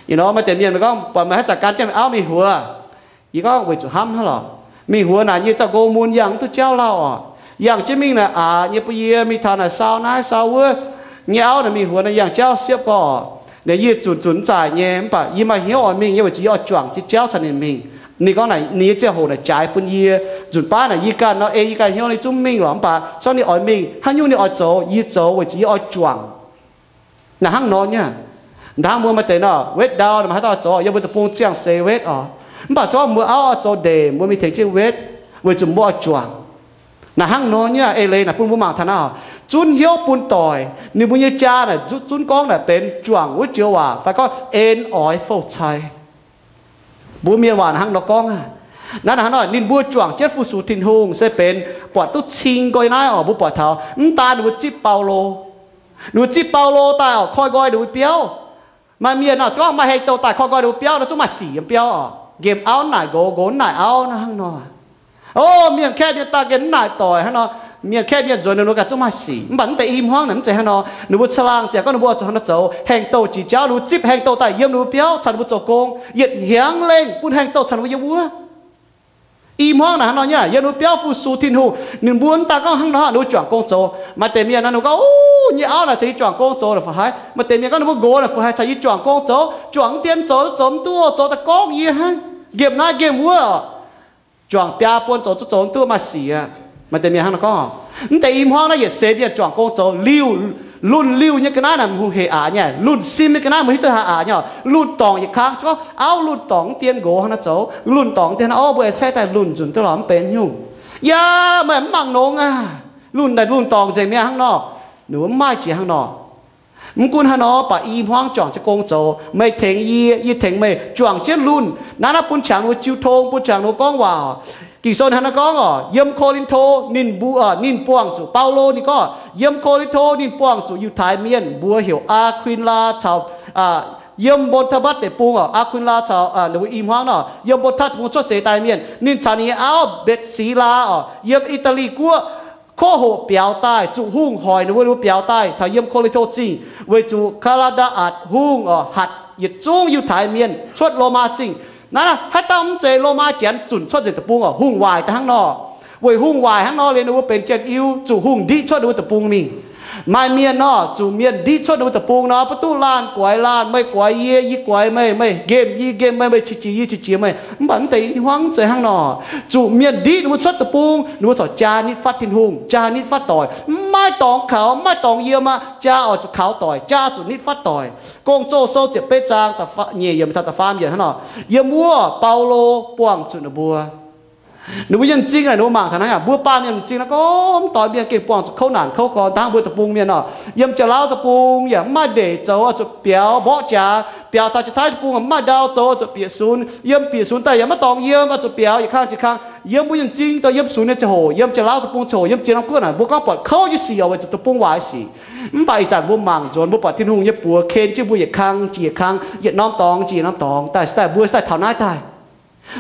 Ih nor maaih deix mienh gorngv buatc meih haaix zanc gan jienv auv mingh huox. Yie gorngv weic zuqc hnamv hnangv lorqc. Mingh huox naaic nyei zaux gong mun yangh mv duqv jauv lauh oc. Yangh jienv mingh naaic aqc nyei bun yie mingh taux naaic sau naaiv sau wuov. Nyei auv naaic mingh huox naaic yangh jauv siepv gorx. Naaic yie zunc zunc mv zaaic nyei, mv baac yie maaih hnyouv oix mingh nyei weic zuqc yie oix juangc jienv jauv caux ninh mingh. Ninh gorngv naaic ninh nyei ziangh hoc naaic jaaix bun yie. Nzunc baav naaic yie ganh nor ei yie ganh hnyouv ninh zungv mv mingh lorqc, mv baac zorqv ninh oix mingh haaix nyungc ninh oix zoux yie zoux weic zuqc yie oix juangc. Naaic hnangv nor nyei. Ndaangc mbuo maaih deix nor wetv ndau, maaih haaix dauh zoux, yiem mbuo deic-bung ziangh seix wetv oc. Mv baac se gorngv mbuo auv oix zoux ndeic, mbuo mingh tengx jienv wetv, weic zuqc mbuo oix juangc. Naaic hnangv nor nyei eix leiz naaic bun mbuo mangc taux naaiv oc. Zunv hnyouv bun doic, ninh mbuo nyei jaa naaic zunv, zunv gorngv naaic benx juangc wuov joux waac fai gorngv en oix fouv-cai. Mbuo mienh waac naaic hnangv nor gorngv aqv. Naaiv naaic hnangv nor ninh mbuo juangc jienv fu-sux Tin-Hungh se benx buatc duqv cing gorx naaiv oc. Mbuo buatc taux mv daan ninh mbuo zipv Baulo, ninh mbuo zipv Baulo daaih oc, koi nqoi ninh mbuo biauv. Maaih mienh nor se gorngv maaih heng-douh daaih koi nqoi ninh mbuo biauv nor zungv maaih sic yiem biauv oc. Nqemh auv mv naaic nqox, nqox mv naaic auv, naaiv hnangv nor. O, mienh kaeqv mienh daaih nqemh mv naaic doic hnangv nor. Mienh kaeqv mienh nzuonx ninh mbuo ganh zungv maaih sic. Mv baac mv deix i hmuangv naaic mv zeiz hnangv nor. Ninh mbuo caangh laangh ziangh gorngv ninh mbuo oix zuqc hnangv nor zoux, hengh-douh jiex jauv ninh mbuo biauv caux ninh mbuo zoux gong, yietc hnyangx lengh bun hengh-douh caux ninh mbuo yiem wuov. I hmuangv naaic hnangv nor nyei, yiem ninh mbuo biauv fu-sux Tin-Hungh. Ninh mbuo mv daan gorngv hnangv nor ninh mbuo juangc gong zoux. Maaih deix mienh naaic ninh gorngv, o, nyei auv naaic ceix yie juangc gong zoux naaic fu haiz. Maaih deix mienh gorngv ninh mbuo nqox naaic fu haiz caux yie juangc gong zoux, juangc mv dien zoux duqv zoux mv duqv, zoux daaih gorngv yie hnangv, nqemh naaiv nqemh wuov. Juangc biaa buon zoux duqv zoux mv duqv maaih sic aqv. Maaih deix mienh hnangv nor gorngv. Mv deix i hmuangv naaiv yietc seix mienh juangc gong zoux liuh, Lunh liuh nyei ga'naaiv naaic mv hungh hec aqc nyei. Lunh sim nyei ga'naaiv mv hiuv duqv haaix aqc nyei. Lunh dorngc yietc kang, se gorngv auv lunh dorngc mv dien nqox hnangv naaiv zoux, lunh dorngc mv dien hnangv, o, mbuo aengx caeqv daaih lunh nzunc duqv lorqc, mv benx haaix nyungc. Yaac meih mv mangc nongx aac. Lunh naaic lunh dorngc nzengc mi'aqv hnangv nor. Ninh mbuo mv maaih jiex hnangv nor. Mv gunv hnangv nor, baac i hmuangv juangc jienv gong zoux, meih tengx yie, yie tengx meih juangc jienv lunh. Naaiv naaiv bun qangx ninh mbuo jiu tong, bun qangx ninh mbuo gorngv waac. Ging-Sou hnangv naaiv gorngv oc, yiem Ko^lin^to ninh mbuo, ninh buangh zuqc Baulo, ninh gorngv, yiem Ko^lin^to ninh buangh zuqc Yiutai Mienh, mbuox heuc Aa^kui^laa caux, yiem Mbon^taa^mbatv deic-bung oc, Aa^kui^laa caux ninh mbuo i hmuangv nor, yiem Mbon^taa^mbatv deic-bung cuotv seix daaih mienh, ninh caux ninh nyei auv Mbetc^si^laa oc, yiem I^daa^li Guoqv, koqv hoqc biaux daaih, zuqc hungh hoic ninh mbuo, ninh mbuo biaux daaih taux yiem Ko^lin^to Zingh, weic zuqc Kaa^laa^ndaa^atc Hungh oc, hatc yietc zungv Yiutai Mienh cuotv Lomaa Zingh. Naaiv, naaiv haaix dauh mv zeiz Lomaa Janx zunc cuotv nzengc deic-bung oc, hungh waaic daaih hnangv nor. Weic hungh waaic hnangv nor liuz, ninh mbuo benx njien-youh, zuqc hungh ndiqv cuotv ninh mbuo deic-bung mingh. Maaih mienh nor, zuqc mienh ndiqv cuotv ninh mbuo deic-bung nor, mv duqv laanh guaix laanh, meih guaix yie, yie guaix meih, meih nqemh yie, yie nqemh meih, meih qiex jiez yie, qiex jiez meih. Mv baac mv deix i hmuangv mv zeiz hnangv nor. Zuqc mienh ndiqv ninh mbuo cuotv deic-bung, ninh mbuo corc jaa nitv fatv Tin-Hungh, jaa nitv fatv doic. Mv maaih dorngx kaux, mv maaih dorngx yiem aqv. Jaa oix zuqc kaux doic, jaa zuqc nitv fatv doic. Gong-Zoh Sou ziepc betv zaang nyeic yiemc taux da'faam yiemc hnangv nor, yiem wuov Baulo buangh zuqc ninh mbuo. Ninh mbuo nyei m'zing naaic, ninh mbuo mangc taux naaiv aqv, mbuo baamh mienh m'zing naaiv gorngv, mv doix mienh gengh buangh zuqc kouv naanc kouv gorn, dangh mbuo deic-bung mienh oc, yiem Janx-Lauv deic-bung yaac mv maaih ndeic zoux, oix zuqc biaux mborqv jaax, biaux taux Janx-Taiv deic-bung mv maaih ndau zoux, oix zuqc bieqc sunx, yiem bieqc sunx daaih yaac maiv dorngx yiem, oix zuqc biaux yietc kang jiex kang. Yiem mbuo nyei m'zing daaih yiem sunx nyei ziangh hoc, yiem Janx-Lauv deic-bung ziangh hoc, yiem ziex norm guoqv naaic, mbuo gorngv buatc kouv nyei sic oc, weic zuqc deic-bung waaic sic. Mv baac ih zanc mbuo mangc nzuonx, mbuo buatc Tin-Hungh nyei buoz ken jienv mbuo yietc kang jiex yietc kang, yietc norm dorngx jiex yietc norm dorngx daaih, se daaih mbuo se daaih taux naaiv daaih.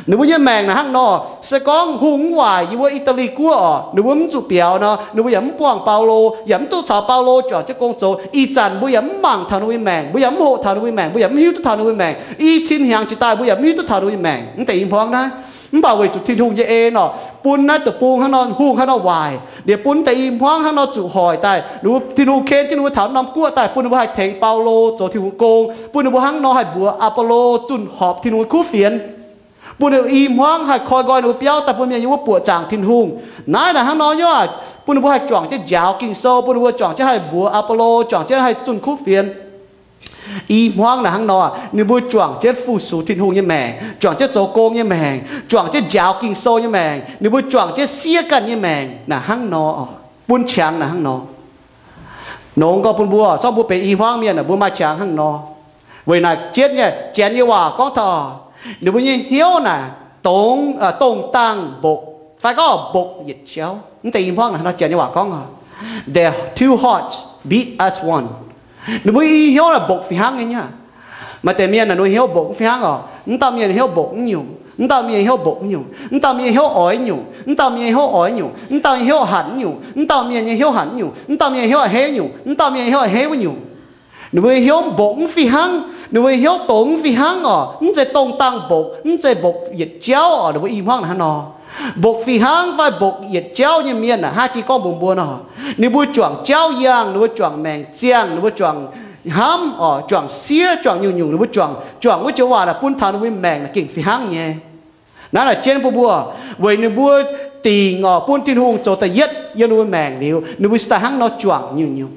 Ninh mbuo nyei maengc naaic hnangv nor, se gorngv hungh mv waaic yiem wuov I^daa^li Guoqv oc, ninh mbuo mv zuqc biaux nor, ninh mbuo yaac mv buangh Baulo, yaac mv duqv caux Baulo juangc jienv gong zoux. Ih zanc mbuo yaac mv mangc taux ninh mbuo nyei maengc, mbuo yaac mv hoqc taux ninh mbuo nyei maengc, mbuo yaac mv hiuv duqv taux ninh mbuo nyei maengc. I cin hnyangx jiex daaih mbuo yaac mv hiuv duqv taux ninh mbuo nyei maengc. Mv deix i hmuangv naaiv, mv baac weic zuqc Tin-Hungh nyei en oc, bun naaiv deic-bung hnangv nor, hungh hnangv nor waaic, liuz bun mv deix i hmuangv hnangv nor zuqc hoic daaih. Tin-Hungh ken jienv ninh mbuo taux norm guoqv daaih, bun ninh mbuo haih tengx Baulo zoux Tin-Hungh gong, bun ninh mbuo hnangv nor haih mbuox Apolo zunh horpc Tin-Hungh nyei kuv fienx, bun ninh i hmuangv haih koi nqoi ninh mbuo biauv daaih bun mienh yiem wuov buoqc zaangc Tin-Hungh. Naaiv naaic hnangv nor nyei, bun ninh mbuo haih juangc jienv njaaux Ging-Sou, bun ninh mbuo juangc jienv haih mbuox Apolo, juangc jienv haih zunh kuv fienx. I hmuangv naaic hnangv nor, ninh mbuo juangc jienv fu-sux Tin-Hungh nyei maengc, juangc jienv zoux gong nyei maengc, juangc jienv njaaux Ging-Sou nyei maengc, ninh mbuo juangc jienv siev ganh nyei maengc naaic hnangv nor, bun qangx naaic hnangv nor. Nongx gorngv bun mbuo, zorqv mbuo benx i hmuangv mienh, mbuo maaih qangx hnangv nor. Weic naaic jienv nyei, Janx nyei waac gorngv taux, ninh mbuo nyei hnyouv naaic dongh, dongh dangh mbokc, fai gorngv mbokc yietc jauv. Mv deix i hmuangv naaic nor, Janx nyei waac gorngv, their two hearts beat as one. Ninh mbuo i hnyouv naaic mbokc fih hnangv nyei aqv. Maaih deix mienh naaic ninh hnyouv mbokc mv fih hnangv oc. Mv dauh mienh hnyouv mbokc mv nyungc, mv dauh mienh hnyouv mbokc mv nyungc, mv dauh mienh hnyouv oix nyungc, mv dauh mienh hnyouv oix nyungc, mv dauh mienh hnyouv hanc nyungc, mv dauh mienh nyei hnyouv hanc nyungc, mv dauh mienh hnyouv a'hneiv nyungc, mv dauh mienh hnyouv a'hneiv wuov nyungc. Ninh mbuo hnyouv mbokc mv fih hnangv, ninh mbuo hnyouv dongz mv fih hnangv oc. Mv zeiz dongh dangh mbokc, mv zeiz mbokc yietc jauv oc. Ninh mbuo i hmuangv naaic hnangv nor, mbokc fih hnangv fai mbokc yietc jauv nyei mienh naaic, hnangv jiex gorngv mbuox mbuo nor, ninh mbuo juangc jauv yangh, ninh mbuo juangc maengc ziangh, ninh mbuo juangc hnamv oc, juangc siev, juangc nyungc-nyungc, ninh mbuo juangc, juangc wuov joux waac naaic bun taux ninh mbuo maengc naaic gengh fih hnangv nyei. Naaiv naaic jienv bun mbuo, weic ninh mbuo dingc oc, bun Tin-Hungh zoux da'yietv yiem ninh mbuo maengc liuz, ninh mbuo se daaih hnangv nor juangc nyungc-nyungc.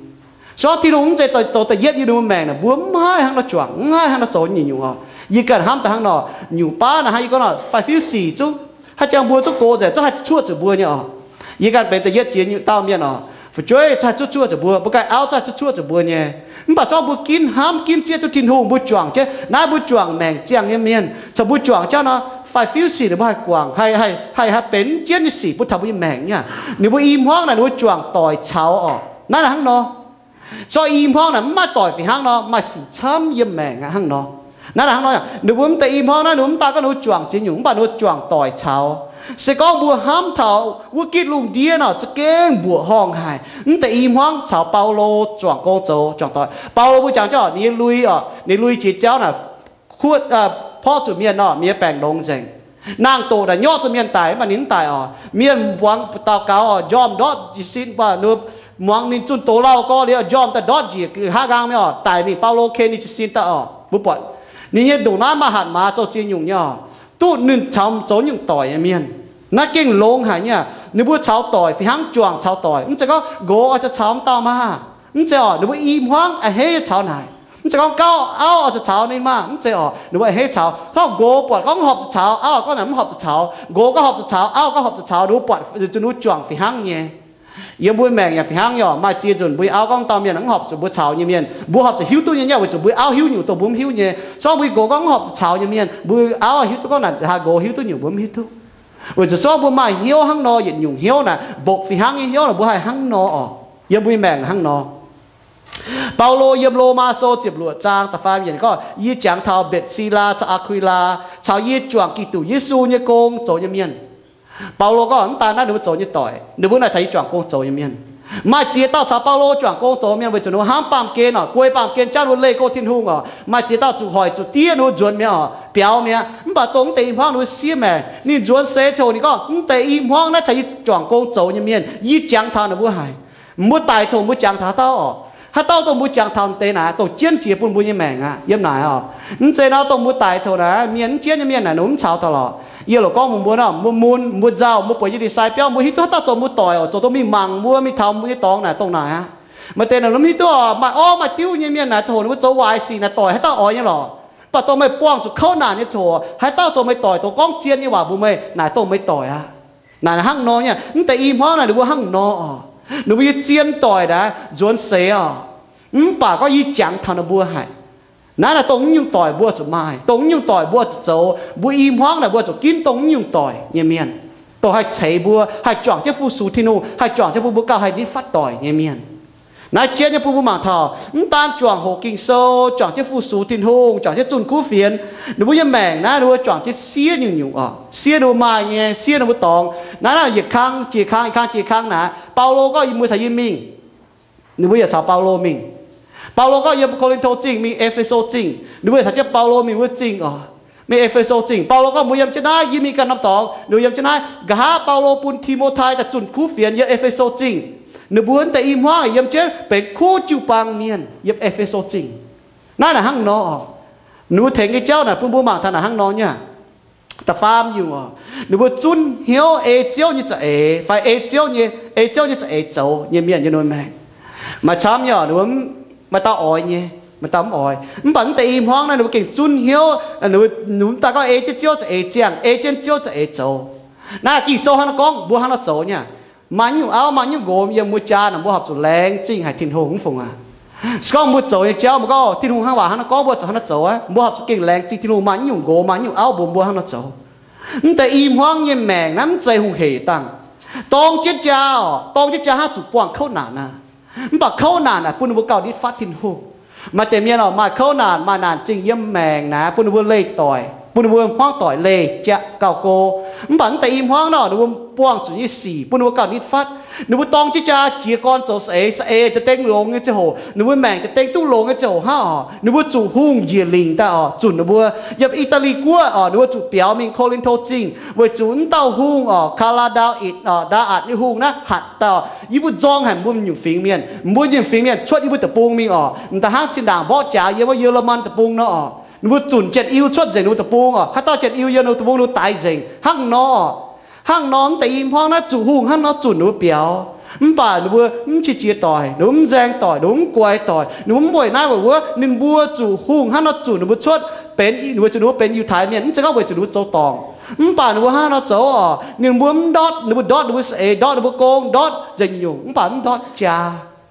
Se gorngv Tin-Hungh mv zeiz zoux da'yietv yiem ninh mbuo maengc naaic, mbuo mv haih hnangv nor juangc, mv haih hnangv nor zoux nyungc-nyungc oc. Yie ganh hnamv daaih hnangv nor, nyungc baav naaic hnangv yie gorngv nor, fai fiuv sic zungv, haaix jangx mbuo zungv gox nzengc, zungv haih zuqc cuoqv zuqc mbuo nyei oc. Yie ganh benx da'yietv jiex nyungc dauh mienh oc, fu'jueiv zungv haih zuqc cuoqv zuqc mbuo, mbuo ganh auv zungv haih zuqc cuoqv zuqc mbuo nyei. Mv baac se gorngv mbuo ginv hnamv ginv zieqv duqv Tin-Hungh, mbuo juangc jienv naaiv, mbuo juangc maengc ziangh nyei mienh caux mbuo juangc jauv nor, fai fiuv sic ninh mbuo haih guangc, haih, haih, haih benx jienv nyei sic bun taux mbuo nyei maengc nyei. Ninh mbuo i hmuangv naaic ninh mbuo juangc doic caux oc. Naaiv naaic hnangv nor. Se gorngv i hmuangv naaic mv maaih doic fih hnangv nor, maaih sic camv yiem maengc aqv hnangv nor. Naaiv naaic hnangv nor, ninh mbuo mv deix i hmuangv naaiv ninh mbuo mv daan gorngv ninh mbuo juangc ziex nyungc, mv baac ninh mbuo juangc doic caux. Se gorngv mbuo hnamv taux wuov gitv lungh ndiev nor, za'gengh mbuoqc horngh haic. Mv deix i hmuangv caux Baulo juangc gong zoux juangc doic. Baulo mbuo jangx jienv oc, ninh nyei lui oc, ninh lui jiex jauv naaic, kuotv, porv zuqc mienh nor, mienh nyei baengc longx nzengc. Nangh doqc naaic nyorqv zuqc mienh daic, mv baac ninh mv daic oc. Mienh muangx daux gaux oc, njormh ndortv jiez sin, mbuo muangx ninh zunh doz lauh gorx liuz, njormh daaih ndortv njiec haav nqaang mingh oc, daic mingh. Baulo ken ninh jiez sin daaih oc. Mbuo buatc ninh nyei ndongc naaiv maaih hatc maaz zoux ziex nyungc nyei oc, duqv ninh caux zoux nyungc doic nyei mienh. Naaiv gengh longx haic nyei aqv. Ninh mbuo caux doic fih hnangv, juangc caux doic. Mv zeiz gorngv nqox oix zuqc caux m'dauh maah. Mv zeiz orqc, ninh mbuo i hmuangv a'hneiv nyei caux naaic. Mv zeiz gorngv gauh auv oix zuqc caux ninh maah, mv zeiz orqc, ninh mbuo a'hneiv caux. Hnangv nqox buatc gorngv horpc zuqc caux, auv gorngv naaic mv horpc zuqc caux. Nqox gorngv horpc zuqc caux, auv gorngv horpc zuqc caux, ninh mbuo buatc zuqc ninh mbuo juangc fih hnangv nyei. Yiem mbuo maengc yaac fih hnangv nyei orqc. Maaih ziex nzunc mbuo nyei auv gorngv dauh mienh mv horpc zuqc mbuo caux nyei mienh, mbuo horpc zuqc hiuv duqv nyei, nyei weic zuqc mbuo auv hiuv nyungc dongh mbuo mv hiuv nyei. Sorng mbuo nqox gorngv mv horpc zuqc caux nyei mienh, mbuo auv hiuv duqv gorngv naaic haaix nqox hiuv duqv nyungc mbuo mv hiuv duqv. Weic zuqc sorng mbuo maaih hnyouv hnangv nor, yietc nyungc hnyouv naaic, mbopv fih hnangv nyei hnyouv naaic, mbuo haih hnangv nor orqc. Yiem mbuo nyei maengc hnangv nor. Baulo yiem Lomaa Sou ziepc luoqc zaang da'faam yiemc gorngv, yie jangx taux Mbetc^si^laa caux Aa^kui^laa, caux yie juangc Giduc Yesu nyei gong zoux nyei mienh. Baulo gorngv mv daan naaiv ninh mbuo zoux nyei doic, ninh mbuo naaic caux yie juangc gong zoux nyei mienh. Maaih ziex dauh caux Baulo juangc gong zoux mienh weic zuqc ninh mbuo hnamv baamh gen orqc, guei baamh gen jauv ninh mbuo leih go Tin-Hungh orqc. Maaih ziex dauh zuqc hoic zuqc diev ninh mbuo nzuonx mi'aqv orqc, biaux mi'aqv. Mv baac dongh mv deix i hmuangv ninh mbuo siev maengc, ninh nzuonx seix coc ninh gorngv, mv deix i hmuangv naaiv caux yie juangc gong zoux nyei mienh, yie jangx taux ninh mbuo haic. Mbuo daic coc mbuo jangx taux haaix dauh orqc? Haaix dauh dongh mbuo jangx taux deix naaic, dongh jienv jiex bun mbuo nyei maengc aqv. Yiem naaic orqc, mv zeiz nor dongh mbuo daic coc naaic, mienh mv jienv nyei mienh naaic, ninh mv caux taux lorqc. Yie loc gorngv mbuox mbuo nor, mbuo mun, mbuo nzauh, mbuo bueix yiem ndie-sai biauv, mbuo hiuv duqv haaix dauh zoux mbuo doic orqc, zoux dongh mingh mangc mbuo, mingh taux mbuo nyei dorngx naaic dongh naaic aqv. Maaih deix naaic mbuo mv hiuv duqv orqc, maaih orv maaih diuv nyei mienh naaic, ziangh hoc ninh mbuo zoux waaic sic naaic, doic haaix dauh oix nyei lorqc. Mv baac dongh meih buangh zuqc kouv naanc nyei ziangh hoc, haaix dauh zoux meih doic, dongh gorngv zien nyei waac mbuox meih, naaic dongh meih doic aqv. Naaic hnangv nor nyei, mv deix i hmuangv naaic ninh mbuo hnangv nor orqc. Ninh mbuo nyei zien doic naaic nzuonx seix orqc. Mv baac gorngv yie jangx taux ninh mbuo haic. Naaiv naaic dongh mv nyungc doic mbuo zuqc maaih, dongh mv nyungc doic mbuo zuqc zoux. Mbuo i hmuangv naaic mbuo zuqc ginv dongh mv nyungc doic nyei mienh, dongh haih ceix mbuo, haih juangc jienv fu-sux Tin-Hungh, haih juangc jienv bun mbuo gauh haih nitv fatv doic nyei mienh. Naaiv jienv nyei bun mbuo mangc taux, mv daan juangc hoqc Ging-Sou, juangc jienv fu-sux Tin-Hungh, juangc jienv zunh kuv fienx, ninh mbuo nyei maengc naaiv ninh mbuo juangc jienv siev nyungc-nyungc orqc, siev ninh mbuo maaih nyei, siev ninh mbuo dorngx. Naaiv naaic yietc kang jiex kang, yietc kang jiex kang naaic, Baulo gorngv yie mbuo caux yie mingh, ninh mbuo yaac caux Baulo mingh. Baulo gorngv yiem Ko^lin^to Zingh mingh E^fe^so Zingh, ninh mbuo yaac caux jienv Baulo mingh wuov zingh orqc, mingh E^fe^so Zingh. Baulo gorngv mbuo yiem jienv naaiv, yie mingh ganh norm dorngx, ninh mbuo yiem jienv naaiv. Nqa'haav Baulo bun Ti^mo^tai daaih zunh kuv fienx yiem E^fe^so Zingh. Ninh mbuo mv deix i hmuangv yiem jienv benx kuv jiu-baang mienh yiem E^fe^so Zingh. Naaiv naaic hnangv nor, ninh mbuo tengx nyei jauv naaic bun mbuo mangc taux naaic hnangv nor nyei. Da'faam nyungc orqc, ninh mbuo zunv hnyouv ei Ziouv nyei za'eix fai ei Ziouv nyei, ei Ziouv nyei za'eix zoux nyei mienh yiem ninh mbuo maengc. Maaih camv nyei orqc, ninh mbuo maaih dauh oix nyei, maaih dauh mv oix. Mv baac mv deix i hmuangv naaiv ninh mbuo gengh zunv hnyouv, ninh mbuo mv daaih gorngv ei jienv Ziouv za'eix ziangh, ei jienv Ziouv za'eix zoux. Naaiv Ging-Sou hnangv naaiv gorngv mbuo hnangv nor zoux nyei. Maaih nyungc auv maaih nyungc nqox yiem mbuo jaa naaic, mbuo horpc zuqc laengz zingh haic Tin-Hungh mv fungc aac. Se gorngv mbuo zoux nyei jauv mbuo gorngv Tin-Hungh hnangv waac hnangv naaiv gorngv, mbuo horpc zuqc hnangv naaiv zoux aqv, mbuo horpc zuqc gengh laengz zingh Tin-Hungh. Maaih nyungc nqox maaih nyungc auv mbuox mbuo hnangv nor zoux. Mv deix i hmuangv nyei maengc naaiv mv zeiz hungh hec dangh. Dorng jienv jaa orqc, dorng jienv jaa hnangv zuqc buangh kouv naanc aqv. Mv baac kouv naanc naaic bun ninh mbuo gauh nitv fatv Tin-Hungh. Maaih deix mienh orqc, maaih kouv naanc maaih naanc zingh yiem maengc naaic bun ninh mbuo leih doic, bun ninh mbuo hmuangv doic leih jaa gauh go. Mv baac mv deix i hmuangv nor ninh mbuo buangh zuqc nyei sic bun ninh mbuo gauh nitv fatv. Ninh mbuo dorng jienv jaa jiez gorn zoux saeng-eix, saeng-eix da'dengh longx nyei ziangh hoc, ninh mbuo maengc da'dengh duqv longx nyei ziangh hoc hnangv orqc, ninh mbuo zuqc hungh njiec lingc daaih orqc zunc ninh mbuo. Yiem I^daa^li Guoqv orqc ninh mbuo zuqc biaux mingh Ko^lin^to Zingh weic zuqc wuov dauh hungh orqc, Kaa^laa^ndaa^itc orqc, Ndaa^atc nyei hungh naaiv hatc daaih orqc, yie mbuo nzorng haic mbuo nyungc fingx mienh. Mbuo nyungc fingx mienh cuotv yie mbuo deic-bung mingh orqc, m'daaih hnangv zinh ndaangc mborqv jaax yiem wuov Yie^le^man deic-bung nor orqc, ninh mbuo zunc janx-iu cuotv nzengc ninh mbuo deic-bung orqc. Haaix dauh janx-iu yiem ninh mbuo deic-bung ninh mbuo daix nzengc hnangv nor orqc. Hnangv nor mv deix i hmuangv naaiv zuqc hungh hnangv nor zunc ninh mbuo biaux. Mv baac ninh mbuo mv qiex jiez doic, ninh mbuo mv nzaeng doic, ninh mbuo mv guaix doic, ninh mbuo mv weic naaiv weic wuov, ninh mbuo zuqc hungh hnangv nor zunc ninh mbuo cuotv benx, weic zuqc ninh mbuo benx Yiutai Mienh, mv zeiz gorngv weic zuqc ninh mbuo zoux dorngc. Mv baac ninh mbuo hnangv nor zoux orqc, ninh mbuo mv ndortv, ninh mbuo ndortv ninh mbuo saeng-eix, ndortv ninh mbuo gong, ndortv nzengc nyungc-nyungc, mv baac mv ndortv jaa,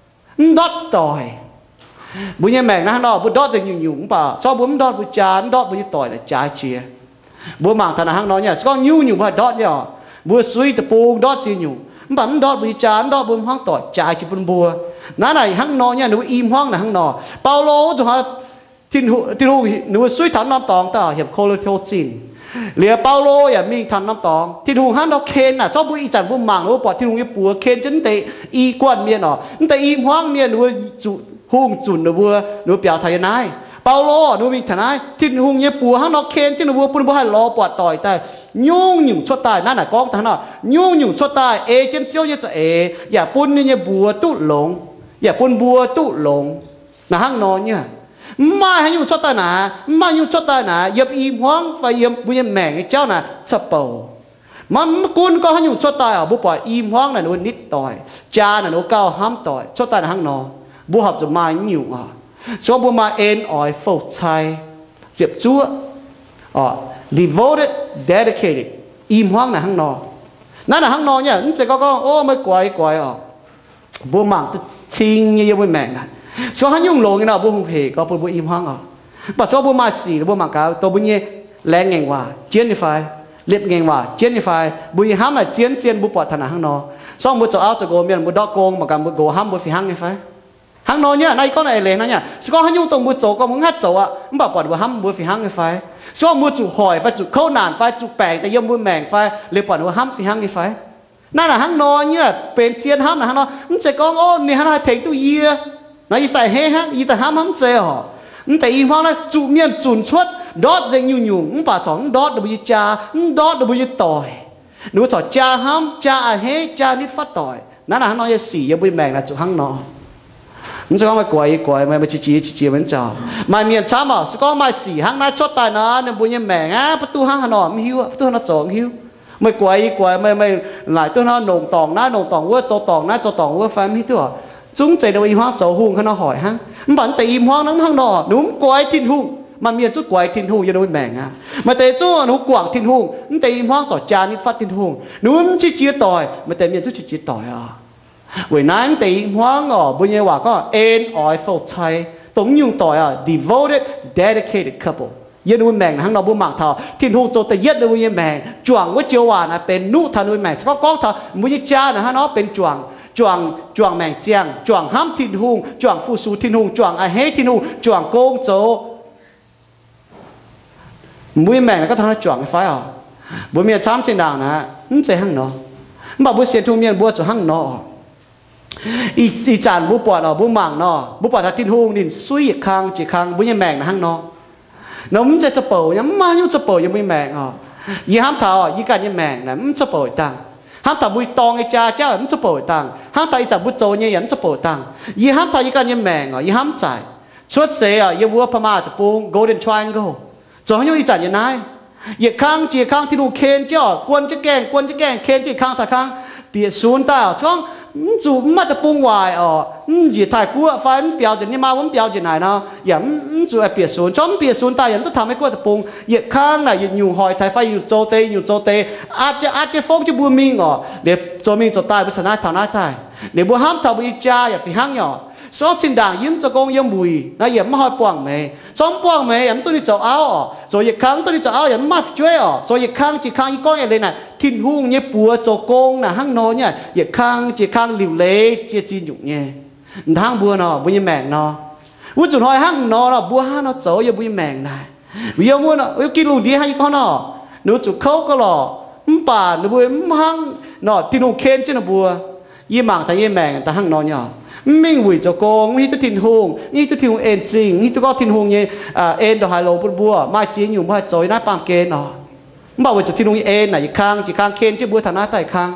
mv ndortv doic. Mbuo nyei maengc naaiv hnangv nor, mbuo ndortv nzengc nyungc-nyungc, mv baac zorqv mbuo mv ndortv mbuo jaa, mv ndortv mbuo nyei doic naaic jaaix jiex. Mbuo mangc taux naaic hnangv nor nyei, se gorngv nyungc-nyungc mbuo haih ndortv nyei orqc. Mbuo suiv deic-bung ndortv ziex nyungc, mv baac mv ndortv mbuo nyei jaa, mv ndortv mbuo hmuangv doic jaaix jiex bun mbuo. Naaiv naaic hnangv nor nyei, ninh mbuo i hmuangv naaic hnangv nor. Baulo wuov nzunc hnoi Tin-Hungh, Tin-Hungh ninh mbuo suiv taux norm dorngx daaih, heuc Ko^lin^to Zingh. Liuz Baulo yaac mingh taux norm dorngx. Tin-Hungh hnangv nor ken naaic, zorqv mbuo ih zanc mbuo mangc, mbuo buatc Tin-Hungh nyei buoz ken jienv mv deix i guanh mienh orqc, mv deix i hmuangv mienh, ninh mbuo zuqc hungh zunc ninh mbuo, ninh mbuo biaux taux yiem naaiv. Baulo ninh mbuo mingh taux naaiv, Tin-Hungh nyei buoz hnangv nor ken jienv ninh mbuo, bun ninh mbuo haih lorz buatc doic daaih nyungc-nyungc cuotv daaih. Naaiv naaic gorngv daaih hnangv nor, nyungc-nyungc cuotv daaih ei jienv Ziouv nyei za'eix yaac bun ninh nyei mbuox duqv longx, yaac bun mbuo duqv longx. Naaic hnangv nor nyei. Mv maaih haaix nyungc cuotv daaih naaic, mv maaih nyungc cuotv daaih naaic yiem i hmuangv fai yiem mbuo nyei maengc nyei jauv naaic ca'bouc. Maiv gunv gorngv haaix nyungc cuotv daaih orqc, mbuo buatc i hmuangv naaic ninh mbuo nitv doic, jaa naaic ninh mbuo gauh hnamv doic, cuotv daaih naaic hnangv nor. Mbuo horpc zuqc maaih nyungc oc. Se gorngv mbuo maaih en oix fouv-cai, ziepc zuoqv, devoted, dedicated, i hmuangv naaic hnangv nor. Naaiv naaic hnangv nor nyei, mv zeiz gorngv gorngv, o, meih guaix, yie guaix oc. Mbuo mangc duqv cing nyei yiem mbuo maengc naaic. Se gorngv haaix nyungc longx nyei nor, mbuo hungh heic gorngv bun mbuo i hmangv oc. Mv baac se gorngv mbuo maaih sic, mbuo mangc gaax dongh mbuo nyei laengz ngaengc waac jienv nyei fai, liepc ngaengc waac jienv nyei fai, mbuo nyei hnamv naaic zien zien mbuo buatc taux naaic hnangv nor. Se gorngv mbuo zoux auv zoux nqox mienh, mbuo ndortv gong mangc gaax mbuo nqox hnamv mbuo fih hnangv nyei fai? Hnangv nor nyei, naaiv yie gorngv naaiv eix leiz hnangv nyei. Se gorngv haaix nyungc dongh mbuo zoux gorngv mbuo mv haih zoux aqv, mv baac buatc mbuo hnamv mbuo fih hnangv nyei fai? Se gorngv mbuo zuqc hoic fai zuqc kouv naanc fai zuqc baengc daaih yiem mbuo maengc fai, liuz buatc mbuo hnamv fih hnangv nyei fai? Naaiv naaic hnangv nor nyei, benx zien hnamv naaic hnangv nor. Mv zeiz gorngv, o, ninh hnangv nor haih tengx duqv yie, naaiv yie daaih heiv hnangv, yie daaih hnamv hnamv mv zeiz oc. Mv deix i hmuangv naaiv zuqc mienh zunc cuotv ndortv nzengc nyungc-nyungc, mv baac corc mv ndortv ninh mbuo nyei jaa, mv ndortv ninh mbuo nyei doic. Ninh mbuo corc jaa hnamv, jaa a'hneiv, jaa nitv fatv doic. Naaiv naaic hnangv nor nyei sic yiem mbuo nyei maengc naaic zuqc hnangv nor. Mv zeiz gorngv meih guaix yie guaix, meih, meih qiex jiez yie qiex jiez, mv zeiz. Maaih mienh camv oc, se gorngv maaih sic hnangv naaiv cuotv daaih nor, ninh mbuo nyei maengc aqv, mv duqv hnangv haaix nor mv hiuv, mv duqv hnangv nor zoux mv hiuv. Meih guaix yie guaix, meih, meih laaic duqv hnangv nor longc dorngc naaiv longc dorngc wuov, zoux dorngc naaiv zoux dorngc wuov fai mv hiuv duqv oc. Zungv zeiz ninh mbuo i hmuangv zoux hungh hnangv nor hoic hnangv. Mv baac mv deix i hmuangv naaiv mv hnangv nor, ninh mbuo mv guaix Tin-Hungh. Maaih mienh zungv guaix Tin-Hungh yiem ninh mbuo maengc aqv. Maaih deix zungv ninh mbuo guangc Tin-Hungh, mv deix i hmuangv zorc jaa nitv fatv Tin-Hungh. Ninh mbuo mv qiex jiez doic, maaih deix mienh zungv qiex jiez doic oc. Weic naaiv mv deix i hmuangv oc, mbuo nyei waac gorngv en oix fouv-cai, dongh nyungc doic oc, devoted, dedicated couple. Yiem ninh mbuo maengc naaiv hnangv nor, mbuo mangc taux Tin-Hungh zoux da'yietv ninh mbuo nyei maengc, juangc wuov joux waac naaiv benx nuqv taux ninh mbuo maengc. Se gorngv gorngv taux mbuo nyei jaa naaiv hnangv nor benx juangc, juangc, juangc maengc ziangh, juangc hnamv Tin-Hungh, juangc fu-sux Tin-Hungh, juangc a'hneiv Tin-Hungh, juangc gong zoux. Mbuo nyei maengc naaiv gorngv taux hnangv juangc nyei fai oc? Mbuo mienh camv zinh ndaangc naaiv mv zeiz hnangv nor. Mv baac mbuo sienx Tin-Hungh mienh mbuo zuqc hnangv nor oc. Ih, ih zanc mbuo buatc oc, mbuo mangc nor, mbuo buatc taux Tin-Hungh ninh suiv yietc kang jiex kang mbuo nyei maengc naaiv hnangv nor. Nor mv zeiz za'bouc nyei, mv maaih haaix nyungc za'bouc yiem mbuo nyei maengc oc. Yie hnamv taux yie ganh nyei maengc naaiv mv za'bouc dangh. Hnamv taux mbuo dorng nyei jaa jauv yaac mv za'bouc dangh. Hnamv taux ih zanc mbuo zoux nyei yaac mv za'bouc dangh. Yie hnamv taux yie ganh nyei maengc oc, yie hnamv zaic. Cuotv seix oc, yiem wuov Pama deic-bung, Golden Triangle, zoux haaix nyungc ih zanc yiem naaiv. Yietc kang jiex kang Tin-Hungh ken jienv oc, guon jienv gaengh, guon jienv gaengh, ken jienv yietc kang taux kang, bieqc sunx daaih oc. Gorngv mv zuqc mv maaih deic-bung waaic oc, mv njiec Taiv-Guoqv fai mv biaux njiec nyei maa wuov, mv biaux njiec naaic nor, yaac mv, mv zuqc bieqc sunx. Gorngv mv bieqc sunx daaih yaac mv duqv taux Meiv-Guoqv deic-bung. Yietc kang naaic yietc nyungc hoic taux fai yietc nyungc zoux deix, yietc nyungc zoux deix, atv jienv, atv jienv fongv jienv mbuo mingh oc. Liuz zoux mingh zoux daaih mbuo caux naaiv taux naaiv daaih. Liuz mbuo hnamv taux mbuo nyei jaa yaac fih hnangv nyei oc. Se gorngv zinh ndaangc yie mv zoux gong yiem wuic nor, yie yaac mv haih buangh meih. Se gorngv mv buangh meih yaac mv duqv ninh zoux auv oc. Zoux yietc kang mv duqv ninh zoux auv yaac mv maaih fu'jueiv oc. Zoux yietc kang jiex kang, yie gorngv eix leiz naaic, Tin-Hungh nyei buoz zoux gong naaic hnangv nor nyei, yietc kang jiex kang liuc leiz jiex ziex nyungc nyei. Hnangv mbuo nor, mbuo nyei maengc nor, wuov zuqc hnoi hnangv nor nor, mbuo hnangv nor zoux yiem mbuo nyei maengc naaic. Yiem wuov, yiem Ging-Lungh ndiev hnangv yie gorngv nor, ninh mbuo zuqc kouv gauh lorqc, mv baac ninh mbuo mv hnangv nor, Tin-Hungh ken jienv ninh mbuo. Yie mangc taux yie nyei maengc daaih hnangv nor nyei oc. Mv mingh wuic zoux gong, mv hiuv duqv Tin-Hungh, mv hiuv duqv Tin-Hungh en zingh, mv hiuv duqv gorngv Tin-Hungh nyei en ndongc haaix longx bun mbuo, maaih ziex nyungc mbuo haih zoux yiem naaiv baamh gen oc. Mv baac weic zuqc Tin-Hungh nyei en naaic yietc kang jiex kang ken jienv mbuo taux naaiv daaih kang.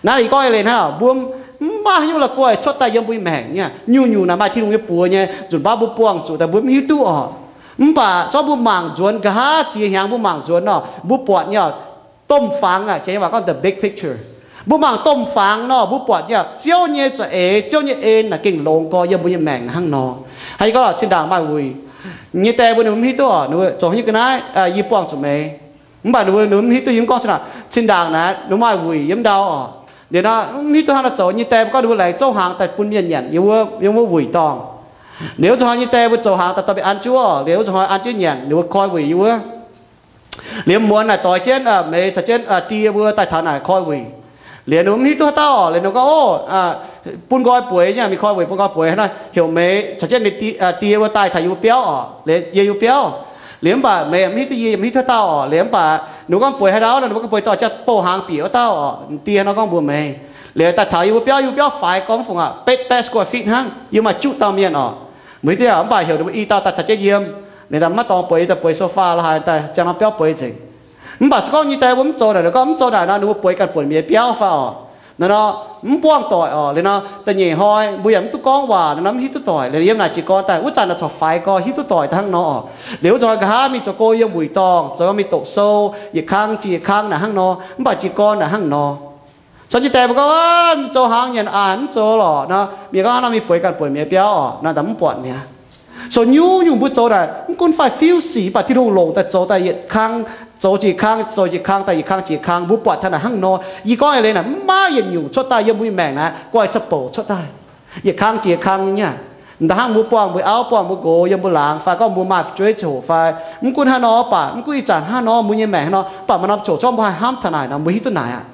Naaiv yie gorngv eix leiz hnangv oc, mbuo mv maaih haaix nyungc la'guaih cuotv daaih yiem mbuo nyei maengc nyei. Nyungc-nyungc naaic maaih Tin-Hungh nyei buoz nyei, nzunc baav mbuo buangh zuqc daaih mbuo mv hiuv duqv oc. Mv baac se gorngv mbuo mangc nzuonx nqa'haav ziex hnyangx, mbuo mangc nzuonx nor, mbuo buatc nyei oc, domh fangx aac, jiex nyei waac gorngv the big picture. Mbuo mangc domh fangx nor, mbuo buatc nyei oc, Ziouv nyei za'eix, Ziouv nyei en naaic gengh longx gorx yiem mbuo nyei maengc hnangv nor. Hnangv yie gorngv oc, zinh ndaangc maaih wuic nyei die mbuo ninh mbuo mv hiuv duqv oc, ninh mbuo zoux haaix nyungc ga'naaiv, yie buangh zuqc meih. Mv baac ninh mbuo, ninh mbuo mv hiuv duqv yie mv gorngv zinh ndaangc. Zinh ndaangc naaic ninh mbuo maaih wuic yiem ndau oc. Liuz nor mv hiuv duqv hnangv haaix nor zoux, nyei die mbuo gorngv ninh mbuo laengz zouv hnaangx daaih bun mienh nyanc yiem wuov, yiem wuov wuic dorngh. Liuz wuov zuqc hnoi nyei die mbuo zoux hnaangx daaih dorh mingh an jienv oc. Liuz wuov zuqc hnoi an jienv nyanc, ninh mbuo koi wuic yiem wuov. Liuz muonz naaic doix jienv, meih caux jienv die mbuo daaih taux naaic koi wuic. Liuz ninh mbuo mv hiuv duqv haaix dauh oc. Liuz ninh gorngv, o, bun nqoi bueix nyei, mingh koi wuic bun nqoi bueix hnangv nor, heuc meih caux jienv die mbuo daaih taux yie mbuo biauv oc. Liuz yie yie mbuo biauv. Liuz mv baac meih mv hiuv duqv yie, mv hiuv duqv haaix dauh oc. Liuz mv baac ninh mbuo gorngv bueix haaix dauh nor, ninh mbuo gorngv bueix dauh jaax bouh hnaangx bieqc wuov dauh oc. Die hnangv nor gorngv mbuox meih. Liuz daaih taux yie mbuo biauv, yie mbuo biauv faix gorngv fungc aqv, betv baeqv square feet hnangv, yie maaih juqv dauh mienh oc. Mv hiuv duqv, mv baac heuc ninh mbuo i dauh daaih caux jienv yiem. Ninh daaih maiv dorngx bueix, daaih bueix sofa la'haaix, daaih ziangh nor biauv bueix nzengc. Mv baac se gorngv nyei die mbuo mv zoux naaic, ninh gorngv mv zoux naaic nor, ninh mbuo bueix ganh buonc mienh biauv fai oc. Nor nor, mv buangh doic oc. Liuz nor da'nyeic hnoi mbuo yaac mv duqv gorngv waac, nor nor mv hiuv duqv doic. Liuz yiem naaic jiez gorn daaih, wuov zanc naaic corc faix gorx hiuv duqv doic daaih hnangv nor oc. Liuz wuov zanc naaic nqa'haav mingh zoux gong yiem wuic dorngh, zoux gong mingh doqc sou, yietc kang jiex yietc kang naaic hnangv nor, mv baac jiez gorn naaic hnangv nor. Caux jienv deix mbuo gorngv, mv zoux hnaangx nyanc aac, mv zoux lorqc nor, mienh gorngv nor mingh bueix ganh buonc mi'aqv biauv orqc nor, mv buatc mi'aqv. So nyungc-nyungc mbuo zoux naaic mv gunv faix fiuv sic, mv baac Tin-Hungh longc daaih zoux daaih yietc kang, zoux jiex kang, zoux jiex kang, daaih yietc kang jiex kang, mbuo buatc taux naaic hnangv nor. Yie gorngv eix leiz naaic, mv maaih yietc nyungc cuotv daaih yiem mbuo nyei maengc naaic guaih ca'bouc cuotv daaih. Yietc kang jiex kang nyei aqv. M'daaih hnangv mbuo buangh mbuo auv, buangh mbuo nqox yiem mbuo laangz fai gorngv mbuo maaih fu'jueiv ziangh hoc fai, mv gunv hnangv nor mv baac, mv gunv ih zanc hnangv nor mbuo nyei maengc hnangv nor, mv baac maaih norm ziouc zorqv mbuo haih hnamv taux naaic nor, mbuo hiuv duqv naaic aqv.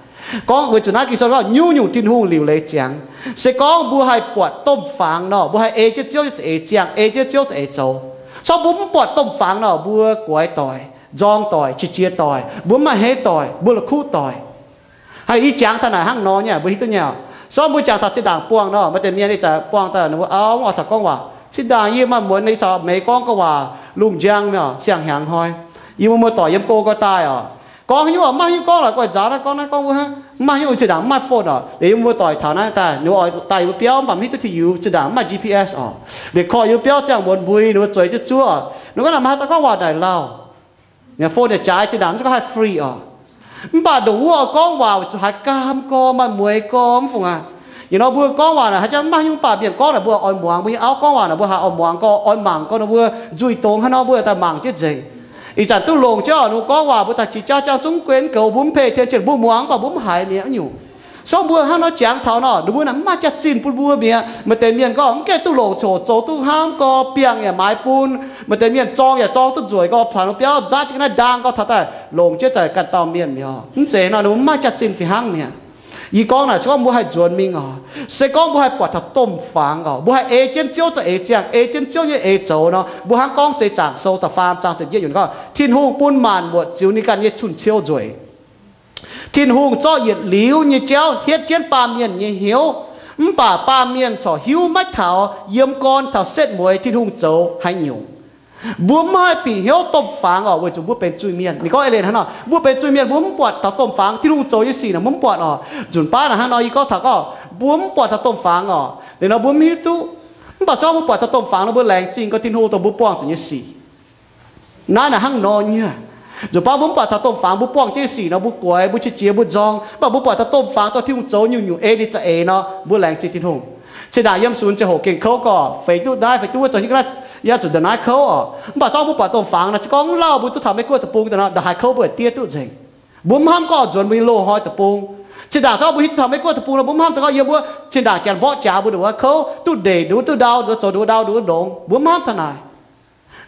Gorngv weic zuqc naaiv Ging-Sou gorngv nyungc-nyungc Tin-Hungh liuc leiz ziangx. Se gorngv mbuo haih buatc domh fangx nor, mbuo haih ei jienv Ziouv nyei za'eix ziangh, ei jienv Ziouv za'eix zoux. Se gorngv mbuo mv buatc domh fangx nor, mbuo guaix doic, nzorng doic, qiex jiez doic, mbuo mv maaih heiv doic, mbuo la'kuqv doic. Haiz ih jangx taux naaic hnangv nor nyei, mbuo hiuv duqv nyei oc. Se gorngv mbuo jangx taux zinh ndaangc buangh nor, maaih deix mienh ih zanc buangh daaih ninh mbuo auv oix caux gorngv waac, zinh ndaangc yie maaih muonz ninh caux meix gorngv gorngv waac lungh njang mi'aqv, siang-hnyangx hnoi, yie mbuo muoz-doic yiem go gau daaih oc. Gorngv haaix nyungc oc, mv maaih haaix nyungc gorngv lorqc, guaih nzaaux naaiv gorngv naaiv gorngv wuov hnangv, mv maaih haaix nyungc, zinh ndaangc mv maaih phone oc. Liuz yie mbuo muoz-doic taux naaiv daaih, ninh mbuo oix daaih yie mbuo biauv mv baac mv hiuv duqv ti-, yie mbuo zinh ndaangc mv maaih G P S oc. Liuz korv yie mbuo biauv ziangh muonz mbui ninh mbuo zueiz jienv zuov oc. Ninh gorngv naaic maaih haaix dauh gorngv waac naaic lauh. Ninh phone yaac jaaix, zinh ndaangc mv zuqc gorngv haih free oc. Mv baac ndongc wuov oix gorngv waac weic zuqc haaix gaam gorx, maaih mueix gorx, mv fungc aqv. Ih hnoi mbuo gorngv waac naaic haaix jangx mv maaih hnyungc, mv baac mienh gorngv naaic mbuo oix muangx, mbuo nyei auv gorngv waac naaic mbuo haiz oix muangx gorx, oix mangc gorx, ninh mbuo nzuih dongz hnangv nor mbuo daaih mangc jienv nzengc. Ih zanc duqv longc jienv oc, ninh mbuo gorngv waac mbuo daaih jiex jauv jangv zungv guenx goux, mbuo mv pei tien cien mbuo muangx, mv baac mbuo mv haiz mi'aqv nyungc. Se gorngv mbuo hnangv nor jangx taux nor, ninh mbuo naaic mv maaih jaax-zinh bun mbuo mi'aqv. Maaih deix mienh gorngv mv gaengh duqv longc coc zoux duqv hnamv gorx, biangh yaac maaiz bun. Maaih deix mienh zorng yaac zorng duqv nzueic gorx, paanx biauv nzaatv jienv naaiv ndaang gorx taux daaih longc jienv za'gengh ganh dauh mienh mi'aqv. Mv zeiz nor, ninh mbuo mv maaih jaax-zinh fih hnangv mi'aqv. Yie gorngv naaic se gorngv mbuo haih nzuonx mingh oc, se gorngv mbuo haih buatc taux domh fangx oc, mbuo haih ei jienv Ziouv za'eix ziangh, ei jienv Ziouv nyei eix zoux nor, mbuo hnangv gorngv se Zaangc Sou da'faam zaang ziepc yietv yiemc gorngv, Tin-Hungh bun maanc muotc ziux ninh ganh nyei cun-ciou nzueic. Tin-Hungh zorqv yietc liuz nyei jauv hietv jienv baamh mienh nyei hnyouv, mv baac baamh mienh corc hiuv maiv taux yiem gorn taux setv mueiz Tin-Hungh zoux haaix nyungc. Mbuo mv haih bieqc hnyouv domh fangx oc, weic zuqc mbuo benx zuiz-mienh. Ninh gorngv eix leiz hnangv nor, mbuo benx zuiz-mienh, mbuo mv buatc taux domh fangx, Tin-Hungh zoux nyei sic naaic mbuo mv buatc oc. Nzunc baav naaic hnangv nor, yie gorngv taux gorngv mbuo mv buatc taux domh fangx oc, liuz nor mbuo mv hiuv duqv. Mv baac se gorngv mbuo buatc taux domh fangx nor, mbuo laengz zingh gorx Tin-Hungh dongh mbuo buangh zuqc nyei sic. Naaiv naaic hnangv nor nyei. Nzunc baav mbuo mv buatc taux domh fangx, mbuo buangh jienv sic nor, mbuo guaix, mbuo qiex jiez, mbuo nzorng. Mv baac mbuo buatc taux domh fangx, dongh Tin-Hungh zoux nyungc-nyungc ei ninh za'eix nor, mbuo laengz zingh Tin-Hungh. Cin ndaangc yiem sunx ziangh hoc gengh kouv gorx, feix duqv naaiv, feix duqv wuov, zoux hiuv ga'naaiv yaac zuqc ndongc naaiv kouv oc. Mv baac se gorngv mbuo buatc domh fangx nor, se gorngv mv lauh mbuo duqv taux Meiv Guoqv deic-bung daaih nor, ndongc haaix kouv mbuo yaac diev duqv nzengc. Mbuo mv hnamv gorngv zuonx mbuo nyei loz-hnoi deic-bung. Cin ndaangc se gorngv mbuo hiuv duqv taux Meiv Guoqv deic-bung nor, mbuo mv hnamv taux gorngv yiem wuov cin ndaangc janx mborqv jaax mbuo ndongc wuov kouv, duqv ndeic nduov, duqv ndau nduov, zoux nduov ndau nduov longx. Mbuo mv hnamv taux naaic.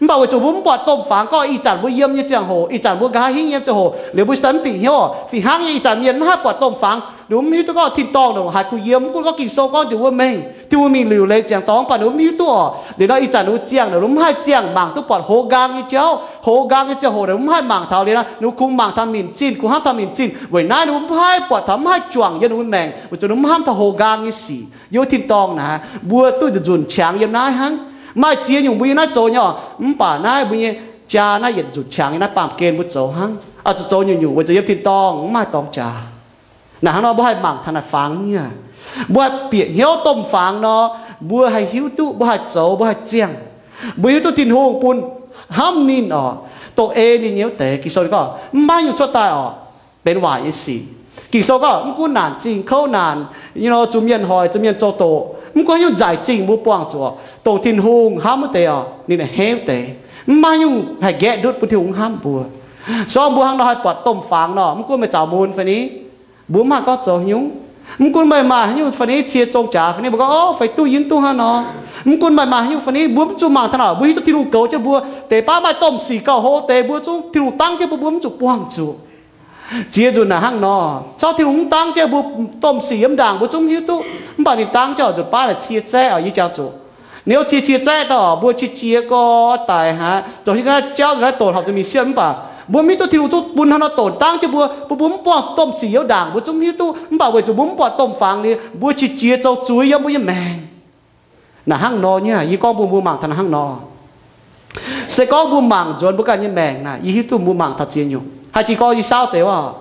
Mv baac weic zuqc mbuo mv buatc domh fangx gorngv ih zanc mbuo yiem nyei ziangh hoc, ih zanc mbuo nqa'haav hingv nyei ziangh hoc, liuz mbuo se daaih mv bieqc hnyouv oc. Fih hnangv nyei ih zanc mienh mv haih buatc domh fangx, ninh mbuo mv hiuv duqv gorngv tin-dorngh ndongc haaix kuh yiem. Mv gunv gorngv Ging-Sou gorngv nduqc wuov mengh, Tin-Hungh mingh liuc leiz ziangx dorngx, mv baac ninh mbuo mv hiuv duqv oc. Liuz nor ih zanc ninh mbuo ziangh naaic, ninh mbuo mv haih ziangh mangc duqv buatc hoz nqaang nyei jauv, hoz nqaang nyei ziangh hoc ninh mbuo mv haih mangc taux. Liuz nor ninh mbuo kungx mangc taux minc zinh, kungx hnamv taux minc zinh. Weic naaiv ninh mbuo mv haih buatc taux, mv haih juangc yiem ninh mbuo maengc, weic zuqc ninh mbuo mv hnamv taux hoz nqaang nyei sic. Yiem wuov tin-dorngh naaic, mbuo duqv nzunc qangx yiem naaiv hnangv. Maaih ziex nyungc mbuo yiem naaiv zoux nyei oc, mv baac naaiv mbuo nyei jaa naaiv yietc nzunc qangx yiem naaiv baamh gen mbuo zoux hnangv. Oix zuqc zoux nyungc-nyungc weic zuqc yiem tin-dorngh mv maaih dorngx jaax. Naaic hnangv nor mbuo haih mangc taux naaic fangx nyei. Mbuo haih bieqc hnyouv domh fangx nor, mbuo haih hiuv duqv, mbuo haih zoux, mbuo haih ziangh. Mbuo hiuv duqv Tin-Hungh bun hnamv ninh oc, dongh ei ninh nyei wuov deix. Ging-Sou gorngv mv maaih nyungc cuotv daaih oc, benx waaic nyei sic. Ging-Sou gorngv mv gunv naanc zingh kouv naanc, zuqc mienh hoic, zuqc mienh zoux doqc, mv gunv haaix nyungc nzaic zingh mbuo buangh zuqc, dongh Tin-Hungh hnamv wuov deix oc, ninh aeqv, heuv deix. Mv maaih nyungc haih nqaeqv ndutv bun Tin-Hungh hnamv mbuo. Se gorngv mbuo hnangv nor haih buatc domh fangx nor, mv gunv meih zaux mun fai ni, mbuo mv haih gorngv zoux haaix nyungc. Mv gunv meih maaih haaix nyungc fai ni, cie zong jaax fai ni, mbuo gorngv, o, feix duqv yie mv duqv hnangv nor. Mv gunv meih maaih haaix nyungc fai ni, mbuo mv zuqc mangc taux naaic, mbuo hiuv duqv Tin-Hungh goux jienv mbuo. Deix baav maaih domh sic gauh hlo deix, mbuo zungv Tin-Hungh dangv jienv mbuo, mbuo mv zuqc buangh zuqc. Ziex nzunc naaic hnangv nor, se gorngv Tin-Hungh mv dangv jienv mbuo, domh sic yiem ndaangc mbuo zungv mv hiuv duqv. Mv baac ninh dangv jienv oix nzunc baav naaic cie zaeqv oc, yie jangx zuqc. Ninh oix cie cie zaeqv daaih oc, mbuo qiex jiez gorx daic haic, zoux hiuv ga'naaiv jauv naaiv doqc horpc zuqc mingh siemv, mv baac mbuo mv hiuv duqv Tin-Hungh zungv bun hnangv nor doqc dangv jienv mbuo, bun mbuo mv buangh domh sic yiem ndaangc mbuo zungv mv hiuv duqv. Mv baac weic zuqc mbuo mv buatc domh fangx liuz, mbuo qiex jiez zoux zuiz yiem mbuo nyei maengc. Naaic hnangv nor nyei, yie gorngv bun mbuo mangc taux naaic hnangv nor. Se gorngv mbuo mangc nzuonx mbuo ganh nyei maengc naaic, yie hiuv duqv mbuo mangc taux ziex nyungc. Haaix jiex gorngv yie saauv deix wuov,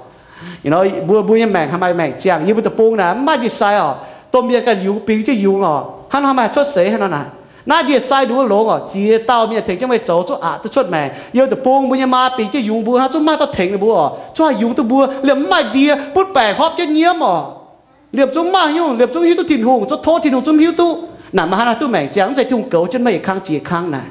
mbuo, mbuo nyei maengc haih maaih maengc ziangh. Yie mbuo deic-bung naaic mv maaih ndie-sai oc. Domh mienh ganh yungz bingx jienv yungz oc. Hnangv nor maaih cuotv seix hnangv nor naaic. Naaiv ndie-sai nduov longx oc. Ziex dauh mienh tengx jienv meih zoux zungv aqc duqv cuotv maengc. Yie mbuo deic-bung mbuo nyei maa bingx jienv yungz mbuo hnangv, zungv mv maaih dauh tengx ninh mbuo oc. Zungv haih yungz duqv mbuo liemh mv maaih ndie, butv baengc horpv jienv nyiemv oc. Liemh zungv maiv maaih nyungc, liemh zungv hiuv duqv Tin-Hungh, zungv tov Tin-Hungh zungv hiuv duqv. Naaic maaih haaix nor duqv maengc ziangx, mv zeiz Tin-Hungh goux jienv meih yietc kang jiex kang naaic.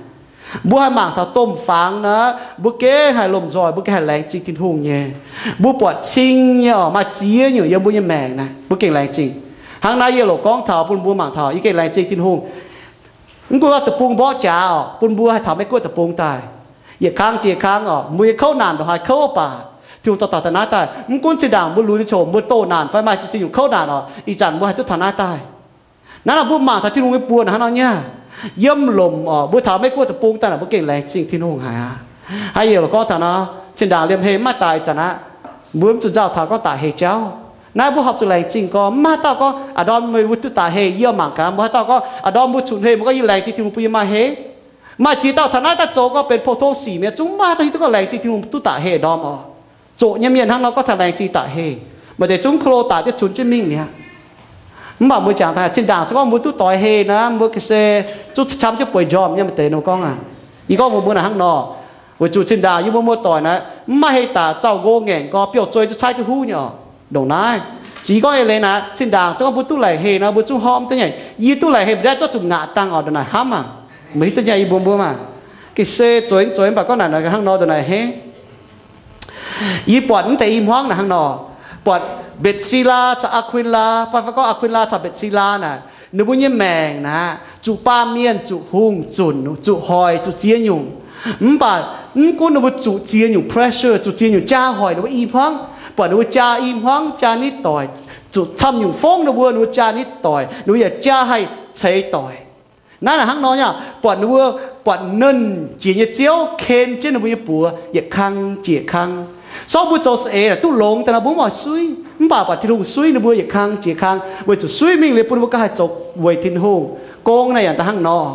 Mbuo haih mangc taux domh fangx naaic, mbuo gengh haih lomh nzoih, mbuo gengh haih laengz zingh Tin-Hungh nyei. Mbuo buatc cing nyei oc, maaih ziex nyungc yiem mbuo nyei maengc naaic, mbuo gengh laengz zingh. Hnangv naaiv yie loc gorngv taux bun mbuo mangc taux, yie gengh laengz zingh Tin-Hungh. Mv gunv deic-bung mborqv jaax oc, bun mbuo haih taux Meiv-Guoqv deic-bung daaih, yietc kang jiex kang oc, mbuo nyei kouv naanc ndongc haaix kouv baac, Tin-Hungh dorh taux taux naaiv daaih. Mv gunv zinh ndaangc mbuo lunx nyei ziangh hoc mbuo doh naanc fai maaih ziex nyungc kouv naanc oc, ih zanc mbuo haih duqv taux naaiv daaih. Naaiv nor mbuo mangc taux Tin-Hungh nyei buoz naaic hnangv nor nyei. Yiem lomc oc, mbuo taux Meiv-Guoqv deic-bung daaih naaic, mbuo gengh laengz zingh Tin-Hungh haic aqv. Hnangv yie loc gorngv taux nor, zinh ndaangc liemh hei maiv daaih ih zanc aqv, mbuo mv zuqc nzauh taux gorngv daic hei jauv. Naaiv mbuo horpc zuqc laengz zingh gorngv, mv haaix dauh gorngv, a'ndorm meih mbuo duqv daic hei, yie mangc gaax, mbuo haaix dauh gorngv, a'ndorm mbuo cunc hei, mbuo gorngv yie laengz zingh Tin-Hungh bun yie maaih hei. Maaih ziex dauh taux naaiv daaih zoux gorngv benx pou-tong sic mi'aqv, zungv maiv haih hiuv duqv gorngv laengz zingh Tin-Hungh duqv daic hei a'ndorm oc. Zoqc nyei mienh hnangv nor gorngv taux laengz zingh daic hei. Maaih deix zungv ko lo daic diev cunx jienv mingh mi'aqv. Mv baac mbuo jangx taux zinh ndaangc se gorngv mbuo duqv doix hei naaic, mbuo ga'sie zungv camv jienv bueix njormh nyei. Maaih deix ninh gorngv aqv, yie gorngv mbuox mbuo naaic hnangv nor, weic zuqc zinh ndaangc yie mbuo muoz-doic naaic, mv maaih hei daaih zauh nqo ngaengc nqoi biouv-zuei zungv caaiv jienv huv nyei oc. Ndongc naaiv, se yie gorngv eix leiz naaic, zinh ndaangc se gorngv mbuo duqv laengc hei nor, mbuo zungv horpc mv deix nyei. Yie duqv laengc hei mbuo ndaav zorqv zuqc ngaqc dangh oc, ndongc naaic hnamv aqv. Meih hiuv duqv nyei, yie mbuox mbuo maah, ga'sie zueiz zueiz mv baac gorngv naaic hnangv nor ndongc naaic hneiv. Yie buatc mv deix i hmuangv naaic hnangv nor, buatc Mbetc^si^laa caux Aa^kun^laa, fai fai gorngv Aa^kun^laa caux Mbetc^si^laa naaic, ninh mbuo nyei maengc naaic zuqc baamh mienh, zuqc hungh zunc, zuqc hoic, zuqc ziex nyungc. Mv baac mv gunv ninh mbuo zuqc ziex nyungc pressure, zuqc ziex nyungc jaa hoic ninh mbuo i hmuangv, buatc ninh mbuo jaa i hmuangv, jaa nitv doic, zuqc camv nyungc fongv ninh mbuo, ninh mbuo jaa nitv doic, ninh mbuo yaac jaa haih ceix doic. Naaiv naaic hnangv nor nyei, buatc ninh mbuo, buatc Nernh Jiex nyei Ziouv ken jienv ninh mbuo nyei buoz yietc kang jiex kang. Sorng mbuo zoux saeng-eix naaic duqv longx daaih nor mbuo mv oix suiv, mv baac buatc Tin-Hungh suiv ninh mbuo yietc kang jiex kang, weic zuqc suiv mingh liuz bun ninh mbuo gauh haih zoux weic Tin-Hungh gong naaic yaac da'hnangv nor.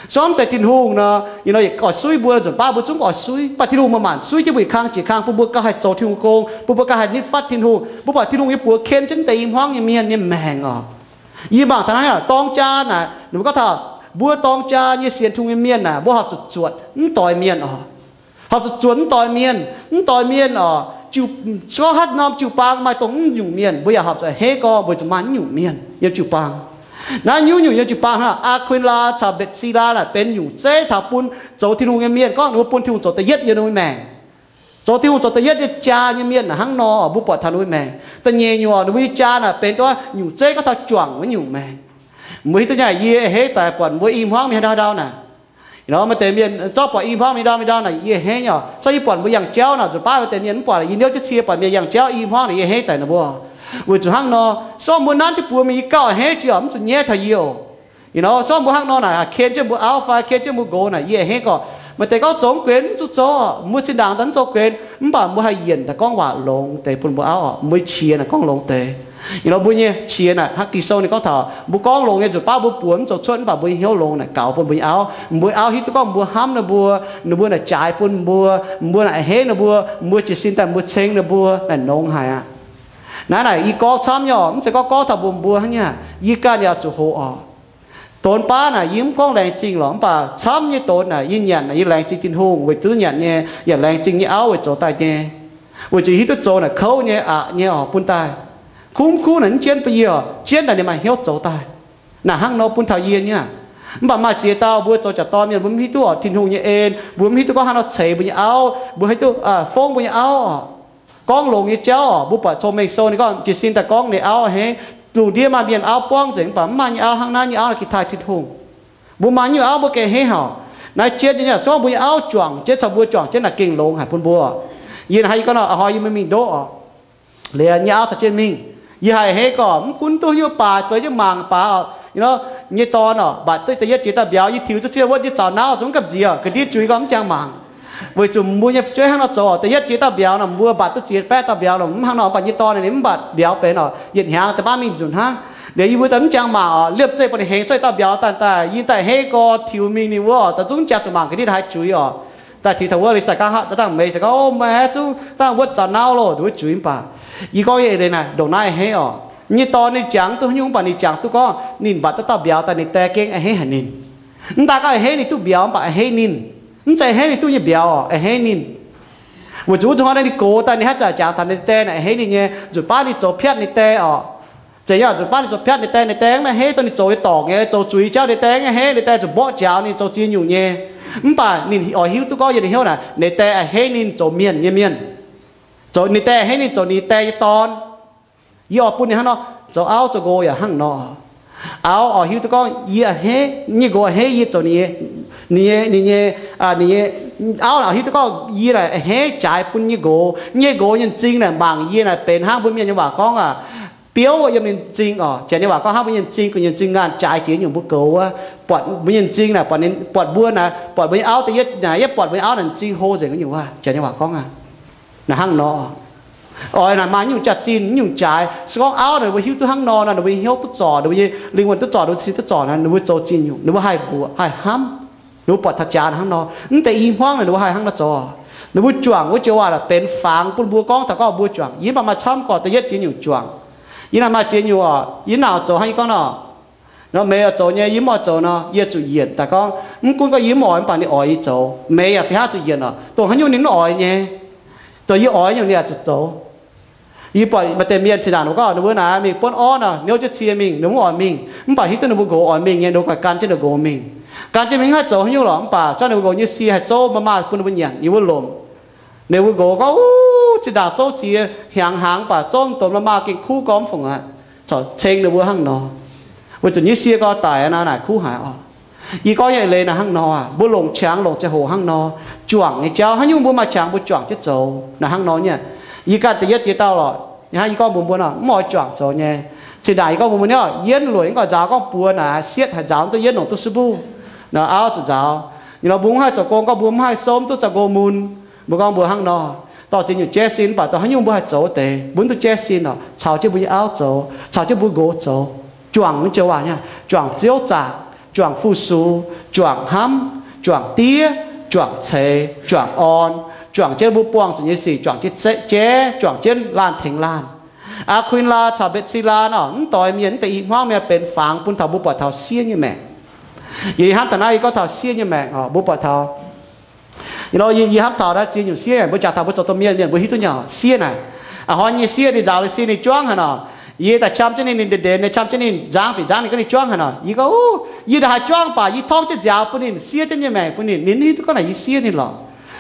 Sorng mv zeiz Tin-Hungh nor, yietc nor yietc oix suiv mbuo, nzunc baav mbuo zungv oix suiv, mv baac Tin-Hungh maaih maanc suiv jienv mbuo yietc kang jiex kang bun mbuo gauh haih zoux Tin-Hungh gong, bun mbuo gauh haih nitv fatv Tin-Hungh, bun buatc Tin-Hungh nyei buoz ken jienv deix i hmuangv nyei mienh nyei maengc oc. Yie mangc taux naaiv dorng jaa naaic, ninh mbuo gorngv taux mbuo dorng jaa nyei sienx Tin-Hungh nyei mienh naaic, mbuo horpc zuqc zuotc mv doix mienh oc. Horpc zuqc zuotc mv doix mienh. Mv doix mienh oc, jiu, gorngv haaix norm jiu-baang maaih dongh mv nyungc mienh, mbuo yaac horpc zuqc a'hneiv gorngv mbuo zuqc maaih mv nyungc mienh yiem jiu-baang. Naaiv nyungc-nyungc yiem jiu-baang hnangv Aa^kun^laa caux Mbetc^si^laa naaic benx nyungc zeiv taux bun zoux Tin-Hungh nyei mienh, gorngv ninh mbuo bun Tin-Hungh zoux da'yietv yiem ninh mbuo maengc. Zoux Tin-Hungh zoux da'yietv nyei jaa nyei mienh naaic hnangv nor, mbuo buatc taux ninh mbuo maengc. Da'nyeic nyungc, ninh mbuo nyei jaa naaic benx duqv nyungc zeiv gorngv taux juangc wuov nyungc maengc. Meih hiuv duqv nyei, yie a'hneiv daaih buatc mbuo i hmuangv mingh ndau ndau naaic. Nor maaih deix mienh zorqv buatc i hmuangv mingh ndau mingh ndau naaic yie a'hneiv nyei oc. Zorqv yie buatc mbuo yangh jauv naaic, nzunc baav maaih deix mienh mv buatc, yie niouv jienv cie buatc mienh yangh jauv i hmuangv naaic yie a'hneiv daic ninh mbuo. Weic zuqc hnangv nor, sorng mbuo nanv jienv buoz mingh yie gauh a'hneiv jiex oc, mv zuqc nyaiv taux yie oc. Nor sorng mbuo hnangv nor naaic, ken jienv mbuo auv fai ken jienv mbuo nqox naaic yie a'hneiv gorqc. Maaih deix gorngv zoux mv guenx mv zuqc zoux, mbuo zinh ndaangc daaih mv zoux guenx, mv baac mbuo haih yienc daaih gorngv waac longx deix bun mbuo auv oc, mbuo qiex naaic gorngv longx deix. Nor mbuo nyei qiex naaic hnangv Ging-Sou ninh gorngv taux mbuo gorngv longx nyei, nzunc baav mbuo buoz mv zoux cuotv, mv baac mbuo nyei hnyouv longx naaic gaux bun mbuo nyei auv. Mbuo auv hiuv duqv gorngv mbuo hnamv ninh mbuo, ninh mbuo naaic jaaix bun mbuo, mbuo naaic a'hneiv ninh mbuo, mbuo jiez sin daaih mbuo ceng ninh mbuo naaic nongx haic aqv. Naaiv naaic yie gorngv camv nyei oc, mv zeiz gorngv gorngv taux mbuo mbuo hnangv nyei. Yie ganh yaac zuqc hoqc oc. Donx baav naaic yie mv gorngv laengz zingh lorqc, mv baac camv nyei donx naaic yie nyanc naaic yie laengz zingh Tin-Hungh weic duqv nyanc nyei, yaac laengz zingh nyei auv weic zoux daaih nyei. Weic zuqc hiuv duqv zoux naaic kouv nyei aqc nyei oc bun daaih. Kuv mv kuv naaic mv jienv bun yie oc, jienv naaic ninh maaih hnyouv zoux daaih. Naaic hnangv nor bun taux yie nyei aqv. Mv baac maaih ziex dauh mbuo zoux jaax dorn mienh mbuo mv hiuv duqv oc Tin-Hungh nyei en, mbuo mv hiuv duqv gorngv haaix nor ceix mbuo nyei auv, mbuo hiuv duqv fongv mbuo nyei auv oc. Gorngv longx nyei jauv oc, mbuo buatc Cong-Mengh Sou ninh gorngv jiez sin daaih gorngv ninh auv a'hneiv. Lungh ndiev maaih mienh auv buangv nzengc mv baac mv maaih nyei auv hnangv naaiv nyei auv naaic gengh taaih Tin-Hungh. Mbuo maaih nyungc auv mbuo gengh a'hneiv haic. Naaiv jienv nyei aqv, se gorngv mbuo nyei auv juangc jienv caux mbuo juangc jienv naaic gengh longx haic bun mbuo. Yie naaic haaix, yie gorngv nor, a'hnoi yie mingh mingh ndoqv oc. Liuz nyei auv caux jienv mingh. Yie haih a'hneiv gorqv mv gunv duqv hnyouv baac zueiz jienv mangc baac oc, nyei dorn oc, mbatc duqv da'yietv jiex dauh mbiauz, yie tiux duqv ziex wuotv nyei zaux nauv zungv gamh nziex oc, ga'ndiev juix gorngv mv jangx mangc. Weic zuqc mbuo nyei fu'jueiv hnangv nor zoux, da'yietv jiex dauh mbiauz nor mbuo mbatc duqv ziex baeqv dauh mbiauz nor mv hnangv nor, mv baac nyei dorn ninh mv mbatc mbiauz benx oc, yietc hnyangx da'faanh baav mingh nzunc hnangv. Liuz yie mbuo daaih mv jangx mangc oc, liemh zeih buatc ninh hengx cuotv dauh mbiauz daaih, daaih yie daaih a'hneiv gorqv tiux mingh ninh wuov oc, daaih zungv jangx zuqc mangc ga'ndiev haiz juix oc. Daaih tiux taux wuov liuz daaih gangv haav daaih dangh meix se gorngv, o, meih zungv dangh wuotv zaux nauv loh, wuov juix mv baac. Yie gorngv nyei eix leiz naaic ndongc naaiv a'hneiv oc. Nyei dorn ninh jangx duqv haaix nyungc mv baac ninh jangx duqv gorngv ninh mbatc duqv dauh mbiauz daaih ninh die gengh a'hneiv haic ninh. Mv daaih gorngv a'hneiv ninh duqv mbiauz mv baac a'hneiv ninh. Mv zeiz a'hneiv ninh duqv nyei mbiauz oc, a'hneiv ninh. Weic zuqc wuov zuqc hnoi naaiv ninh gox daaih ninh haaix zanc jangx taux ninh die naaic a'hneiv ninh nyei, nzunc baav ninh zoux piatv ninh die oc. Zeiz yaac zuqc baav ninh zoux piatv ninh die, ninh die maiv henv dongh ninh zoux nyei dorngc nyei, zoux zuiz jauv ninh die maiv henv, ninh die zuqc mborqv njaaux ninh zoux ziex nyungc nyei. Mv baac ninh oix hiuv duqv gorngv yie, ninh hnyouv naaic, ninh die aengx henv ninh zoux mienh nyei mienh. Zoux ninh die aengx henv ninh zoux ninh die nyei dorn. Yie oix bun ninh hnangv nor, zoux auv zoux nqox yaac hnangv nor. Auv oix hiuv duqv gorngv yie a'hneiv, nyei nqox a'hneiv yie zoux ninh nyei, ninh nyei, ninh nyei, ninh nyei, auv naaic oix hiuv duqv gorngv yie naaic a'hneiv jaaix bun nyei nqox. Nyei nqox nyei m'zing naaic mangc yie naaic benx hnangv mbuo mienh nyei waac gorngv aac, biouv yiem ninh m'zing oc. Janx nyei waac gorngv hnangv mbuo nyei m'zing, gu'nyuoz m'zing ngaanh jaaix jiex nyungc mbuo goux wuov, buatc mbuo nyei m'zing naaic, buatc ninh, buatc mbuo naaic, buatc mbuo nyei auv da'yietv naaic, yie buatc mbuo nyei auv naaic m'zing hlo nzengc wuov nyungc wuov, janx nyei waac gorngv aac. Naaic hnangv nor. Oix naaic maaih nyungc jaax-zinh, nyungc jaaix. Se gorngv auv naaic ninh mbuo hiuv duqv hnangv nor nor, ninh mbuo nyei hnyouv duqv zorc, ninh mbuo nyei lingh wuonh duqv zorc, ninh mbuo cing duqv zorc nor, ninh mbuo zoux ziex nyungc, ninh mbuo haih mbuoqc haih hnamv. Ninh mbuo buatc taux jaax hnangv nor, mv deix i hmuangv naaic ninh mbuo haih hnangv nor zoux. Ninh mbuo juangc wuov joux waac naaic benx fangx bun mbuo gorngv taux gorngv mbuo juangc. Yie mv baac maaih camv gorqv da'yietv ziex nyungc juangc. Yie naaic maaih ziex nyungc oc, yie nauc zoux hnangv yie gorngv nor. Nor meih oix zoux nyei, yie mv oix zoux nor, yie zuqc yienc daaih gorngv, mv gunv gorngv yie mv oix, mv baac ninh oix yie zoux. Meih yaac fih hnangv zuqc yienc oc, dongh haaix nyungc ninh mv oix nyei, dongh yie oix nyungc ninh yaac zuqc zoux. Yie buatc maaih deix mienh zinh ndaangc ninh mbuo gorngv ninh mbuo naaic mingh buonv orv nor, niouv jienv cie mingh, ninh mbuo mv oix mingh, mv baac hiuv duqv ninh mbuo nqox oix mingh nyei, ninh mbuo ganh gan jienv ninh nqox mingh. Gan jienv mingh haih zoux haaix nyungc lorqc, mv baac zorqv ninh mbuo nqox nyei sie haih zouv maa-maa bun ninh mbuo nyanc, ninh mbuo longc. Ninh mbuo nqox gorngv, Uv, zinh ndaangc zouv ziex hnyangx hnaangx, mv baac zouv m'dongx maa-maa gengh kuv gormx fungc aqv. Corc ceng ninh mbuo hnangv nor. Weic zuqc nyei sie gorx daic naaic, naaic kuv haic oc. Yie gorngv nyei eix leiz naaic hnangv nor aac, mbuo longc qangx longc ziangh hoc hnangv nor, juangc nyei jauv haaix nyungc mbuo maaih qangx mbuo juangc jienv zoux naaic hnangv nor nyei. Yie ganh da'yietv jiex dauh lorqc, hnangv yie gorngv mbuox mbuo nor, mv oix juangc zoux nyei. Cin ndaangc yie gorngv mbuox mbuo nyei, yienv lueic mv gorx nzaaux gorngv buo naaic sietv haaix nzaaux mv duqv yienv longc duqv suv mbuv. Naaic auv zuqc nzaaux. Ninh mbuo mv haih zoux gong gorngv mbuo mv haih souv mv duqv zoux gong mun. Mbuo gorngv mbuo hnangv nor, dorh ziex nyungc jaiv sin mv baac dongh haaix nyungc mbuo haih zoux deix, mbuo mv duqv jaiv sin oc, caux jienv mbuo nyei auv zoux, caux jienv mbuo nqox zoux. Juangc wuov joux waac nyei, juangc ziouv zaangc, juangc fu-sux, juangc hnamv, juangc diev, juangc ceix, juangc orn, juangc jienv mbuo buangh zuqc nyei sic, juangc jienv jaiv, juangc jienv laanh tengx laanh. Aa^kui^laa caux Mbetc^si^laa nor, mv doix mienh, mv deix i hmuangv mienh benx fangx bun taux mbuo buatc taux siev nyei maengc. Yie hnamv taux naaiv, yie gorngv taux siev nyei maengc oc, mbuo buatc taux Yie, yie hnamv taux naaiv ziex nyungc siev, mbuo jangx taux mbuo zoux domh mienh, mienh mbuo hiuv duqv nyei oc. Siev naaic, a'hnoi nyei siev ninh nzaaux liuz sin ninh juangv haaix nor, yie daaih qam jienv ninh, ninh ndenx ndenx, yie qam jienv ninh nzangv bieqc nzangv, ninh gorngv ninh juangv haaix nor. Yie gorngv, Uv, yie ndaaih haih juangv baac yie torngv jienv nziaaux bun ninh, siev jienv nyei maengc bun ninh, ninh hiuv duqv gorngv naaic yie siev ninh lorqc.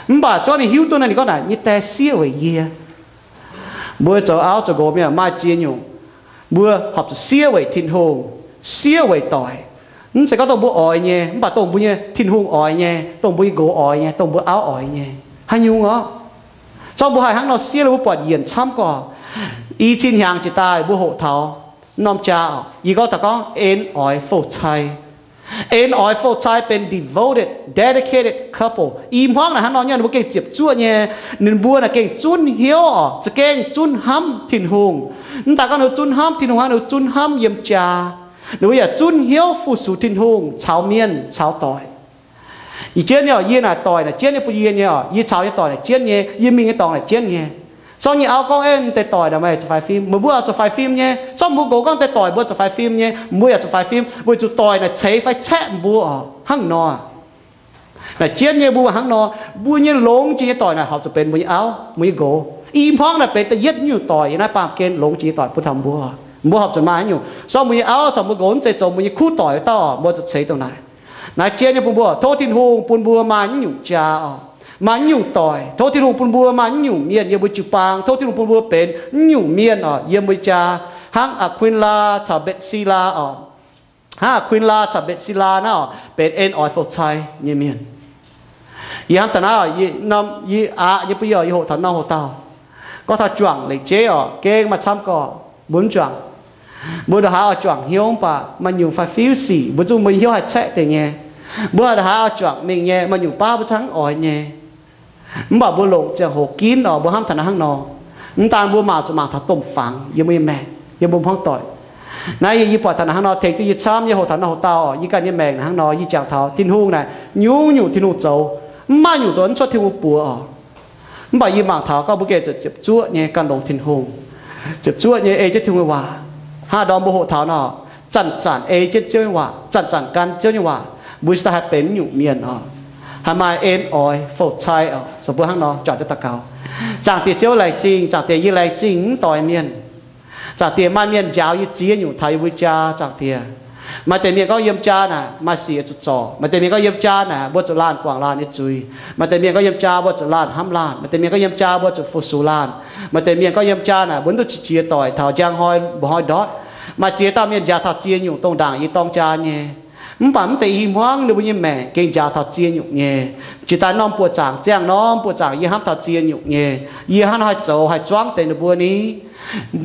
Mv baac zorqv ninh hiuv duqv naaic, ninh gorngv naaic nyei die siev weic yie. Mbuo zoux auv zoux nqox mienh maaih ziex nyungc. Mbuo horpc zuqc siev weic Tin-Hungh, siev weic doic. Mv zeiz gorngv dongh mbuo oix nyei, mv baac dongh mbuo nyei Tin-Hungh oix nyei, dongh mbuo nyei nqox oix nyei, dongh mbuo auv oix nyei. Haaix nyungc orqc? Zorqv mbuo haih hnangv nor siev, mbuo buatc yienc camv gorqv. I cin hnyangx jiex daaih mbuo hoqc taux norm jaa oc, yie gorngv taux gorngv en oix fou-cai. En oix fou-cai benx devoted, dedicated couple. I hmuangv naaic hnangv nor nyei, ninh mbuo gengh ziepc zuoqv nyei. Ninh mbuo naaic gengh zunv hnyouv oc, za'gengh zunv hnamv Tin-Hungh. Mv daaih gorngv ninh mbuo zunv hnamv Tin-Hungh hnangv, ninh mbuo zunv hnamv yiem jaa. Ninh mbuo yaac zunv hnyouv fu-sux Tin-Hungh caux mienh caux doic. Yie jienv nyei oc, yie naaic doic naaic jienv nyei bun yie nyei oc, yie caux nyei doic naaic jienv nyei, yie mingh nyei dorngx naaic jienv nyei. Zorqv nyei auv gorngv, Ei, mv deix doic naaic meih zuqc faix fim, meih mbuo oix zuqc faix fim nyei. Zorqv mbuo nqox gorngv, Mv deix doic mbuo zuqc faix fim nyei, mbuo yaac zuqc faix fim, weic zuqc doic naaic ceix fai caeqv mbuo oc, hnangv nor. Naaic jienv nyei mbuo hnangv nor, mbuo nyei longx jiex nyei doic naaic horpc zuqc benx mbuo nyei auv, mbuo nyei nqox. I hmuangv naaic benx da'yietv nyungc doic yiem naaiv baamh gen longx jiex nyei doic bun taux mbuo. Mbuo horpc zuqc maaih haaix nyungc, zorqv mbuo nyei auv caux mbuo nqox mv zeiz zoux mbuo nyei kuv doic wuov dauh oc, mbuo zuqc ceix dongh naaic. Naaiv jienv nyei bun mbuo, tov Tin-Hungh bun mbuo maaih naaiv nyungc jaa oc, maaih naaiv nyungc doic. Tov Tin-Hungh bun mbuo maaih naaiv nyungc mienh yiem mbuo jiu-baang. Tov Tin-Hungh bun mbuo benx naaiv nyungc mienh oc, yiem mbuo jaa, hnangv Aa^kui^laa caux Mbetc^si^laa oc. Hnangv Aa^kui^laa caux Mbetc^si^laa naaiv oc, benx en oix fou-cai nyei mienh. Yie hnamv taux naaiv oc, yie norm, yie aqc nyei bun yie oc, yie hoqc taux norm hoc dauh. Gorngv taux juangc lengc jeiv oc, gengh maaih camv gorqv mbuo mv juangc. Mbuo ndongc haaix oix juangc hnyouv mv baac maaih nyungc fai fiuv sic mbuo zungv mbuo hnyouv haih caeqv deix nyei. Mbuo ndongc haaix oix juangc mingh nyei, maaih nyungc baav mbuo zungv mv oix nyei. Mv baac mbuo longc ziangh hoc ginv oc, mbuo hnamv taux naaiv hnangv nor. Mv daan mbuo mangc zuqc mangc taux domh fangx yiem mbuo nyei maengc, yiem mbuo hmuangv doic. Naaiv yie, yie buatc taux naaiv hnangv nor tengx duqv yie camv nyei hoc taux naaiv hoc dauh oc, yie ganh nyei maengc naaiv hnangv nor, yie jangx taux Tin-Hungh naaic nyungc-nyungc Tin-Hungh zoux, mv maaih nyungc dongh mv cuotv Tin-Hungh buoz oc. Mv baac yie mangc taux gorngv mbuo gengh ziepc zuoqv nyei gan longx Tin-Hungh, ziepc zuoqv nyei ei jienv Tin-Hungh nyei waac. Hnangv ndorm mbuo hoqc taux nor, zanc-zanc ei jienv Ziouv nyei waac, zanc-zanc gan Ziouv nyei waac, mbuo cingx daaih haih benx naaiv nyungc mienh oc. Haih maaih en oix fou-cai oc, zoux mbuo hnangv nor juangc jienv daux gaux. Zaangc Diex Ziouv laengz zingh, Zaangc Diex yie laengz zingh mv doix mienh. Zaangc Diex, maaih mienh njaaux yie ziex nyungc taux yie mbuo jaa, Zaangc Diex. Maaih deix mienh gorngv yiem jaa naaic maaih sic zuqc zorc. Maaih deix mienh gorngv yiem jaa naaic mbuo zuqc laanh guangc laanh nyei zuiz. Maaih deix mienh gorngv yiem jaa mbuo zuqc laanh hnamv laanh. Maaih deix mienh gorngv yiem jaa mbuo zuqc fu-sux laanh. Maaih deix mienh gorngv yiem jaa naaic mbuo duqv qiex jiez doic taux njang hnoi, mbuo hnoi ndortv. Maaih ziex dauh mienh njaaux taux ziex nyungc dongh ndaangc yie dorng jaa nyei. Mv baac mv deix i hmuangv ninh mbuo nyei maengc gengh njaaux taux ziex nyungc nyei. Jiex daaih norm buoqc zaangc, ziangh norm buoqc zaangc yie hnamv taux ziex nyungc nyei. Yie hnangv haaix zoux haih zuangv deix ninh mbuo ni?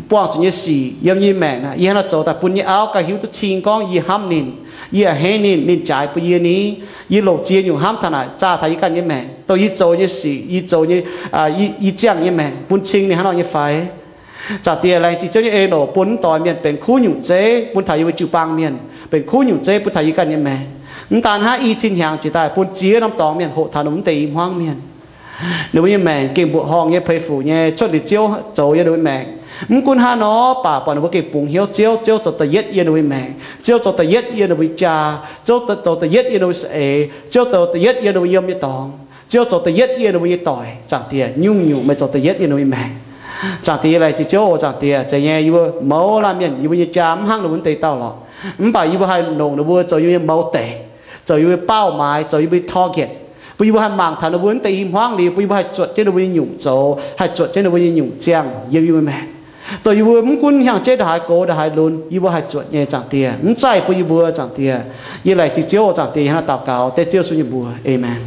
Buangh zuqc nyei sic yiem yie maengc naaic, yie hnangv haaix zoux daaih bun nyei auv gauh hiuv duqv cing gorngv yie hnamv ninh, yie a'hneiv ninh, ninh jaaix bun yie ni? Yie longc ziex nyungc hnamv taux naaic zaah taux yie ganh nyei maengc, dongh yie zoux nyei sic, yie zoux nyei, yie ziangh nyei maengc bun cing ninh hnangv nor nyei fai? Zaangc Diex, laengz zingh Ziouv nyei eix-nouh bun m'doix mienh benx kuv nyungc zeiv bun taux yie mbuo jiu-baang mienh, benx kuv nyungc zeiv bun taux yie ganh nyei maengc. Mv daan hnangv, i cin hnyangx jiex daaih bun ziex norm dorngx mienh hoqc taux ninh mbuo mv deix i hmuangv mienh. Ninh mbuo nyei maengc gengh mbuoqc horngh nyei, peix fuc nyei, cuotv liuz Ziouv zoux yiem ninh mbuo maengc. Mv gunv hnangv nor baac buatc ninh mbuo gengh bungx hnyouv Ziouv, Ziouv zoux da'yietv yiem ninh mbuo nyei maengc, Ziouv zoux da'yietv yiem ninh mbuo nyei jaa, Ziouv zoux da'yietv yiem ninh mbuo nyei saeng-eix, Ziouv zoux da'yietv yiem ninh mbuo yiem nyei dorngx, Ziouv zoux da'yietv yiem ninh mbuo nyei doic. Zaangc Diex, nyungc-nyungc meih zoux da'yietv yiem ninh mbuo nyei maengc. Zaangc Diex, yie laengz zingh Ziouv oc. Zaangc Diex, zeiz nyei yie mbuo mouz laanh mienh yie mbuo nyei jaa mv hnangv ninh mbuo wuov deix dauh lorqc. Mv baac yie mbuo haih longc ninh mbuo zoux yie mbuo nyei mouz deic, zoux yie mbuo nyei เป้าหมาย, zoux yie mbuo nyei target, bun yie mbuo haih mangc taux ninh mbuo wuov deix i hmuangv liuz, bun yie mbuo haih zuotc jienv ninh mbuo nyei nyungc zoux, haih zuotc jienv ninh mbuo nyei nyungc ziangh yiem yie mbuo maengc. Dongh yie mbuo mv gunv hnyangx-jeiv ndongc haaix gox ndongc haaix lunx, yie mbuo haih zuotc nyei, Zaangc Diex, mv zaih bun yie mbuo, Zaangc Diex. Yie laengz zingh Ziouv oc. Zaangc Diex, hnangv naaiv daux gaux dengv Ziouv Yesu nyei mbuox. Aamen.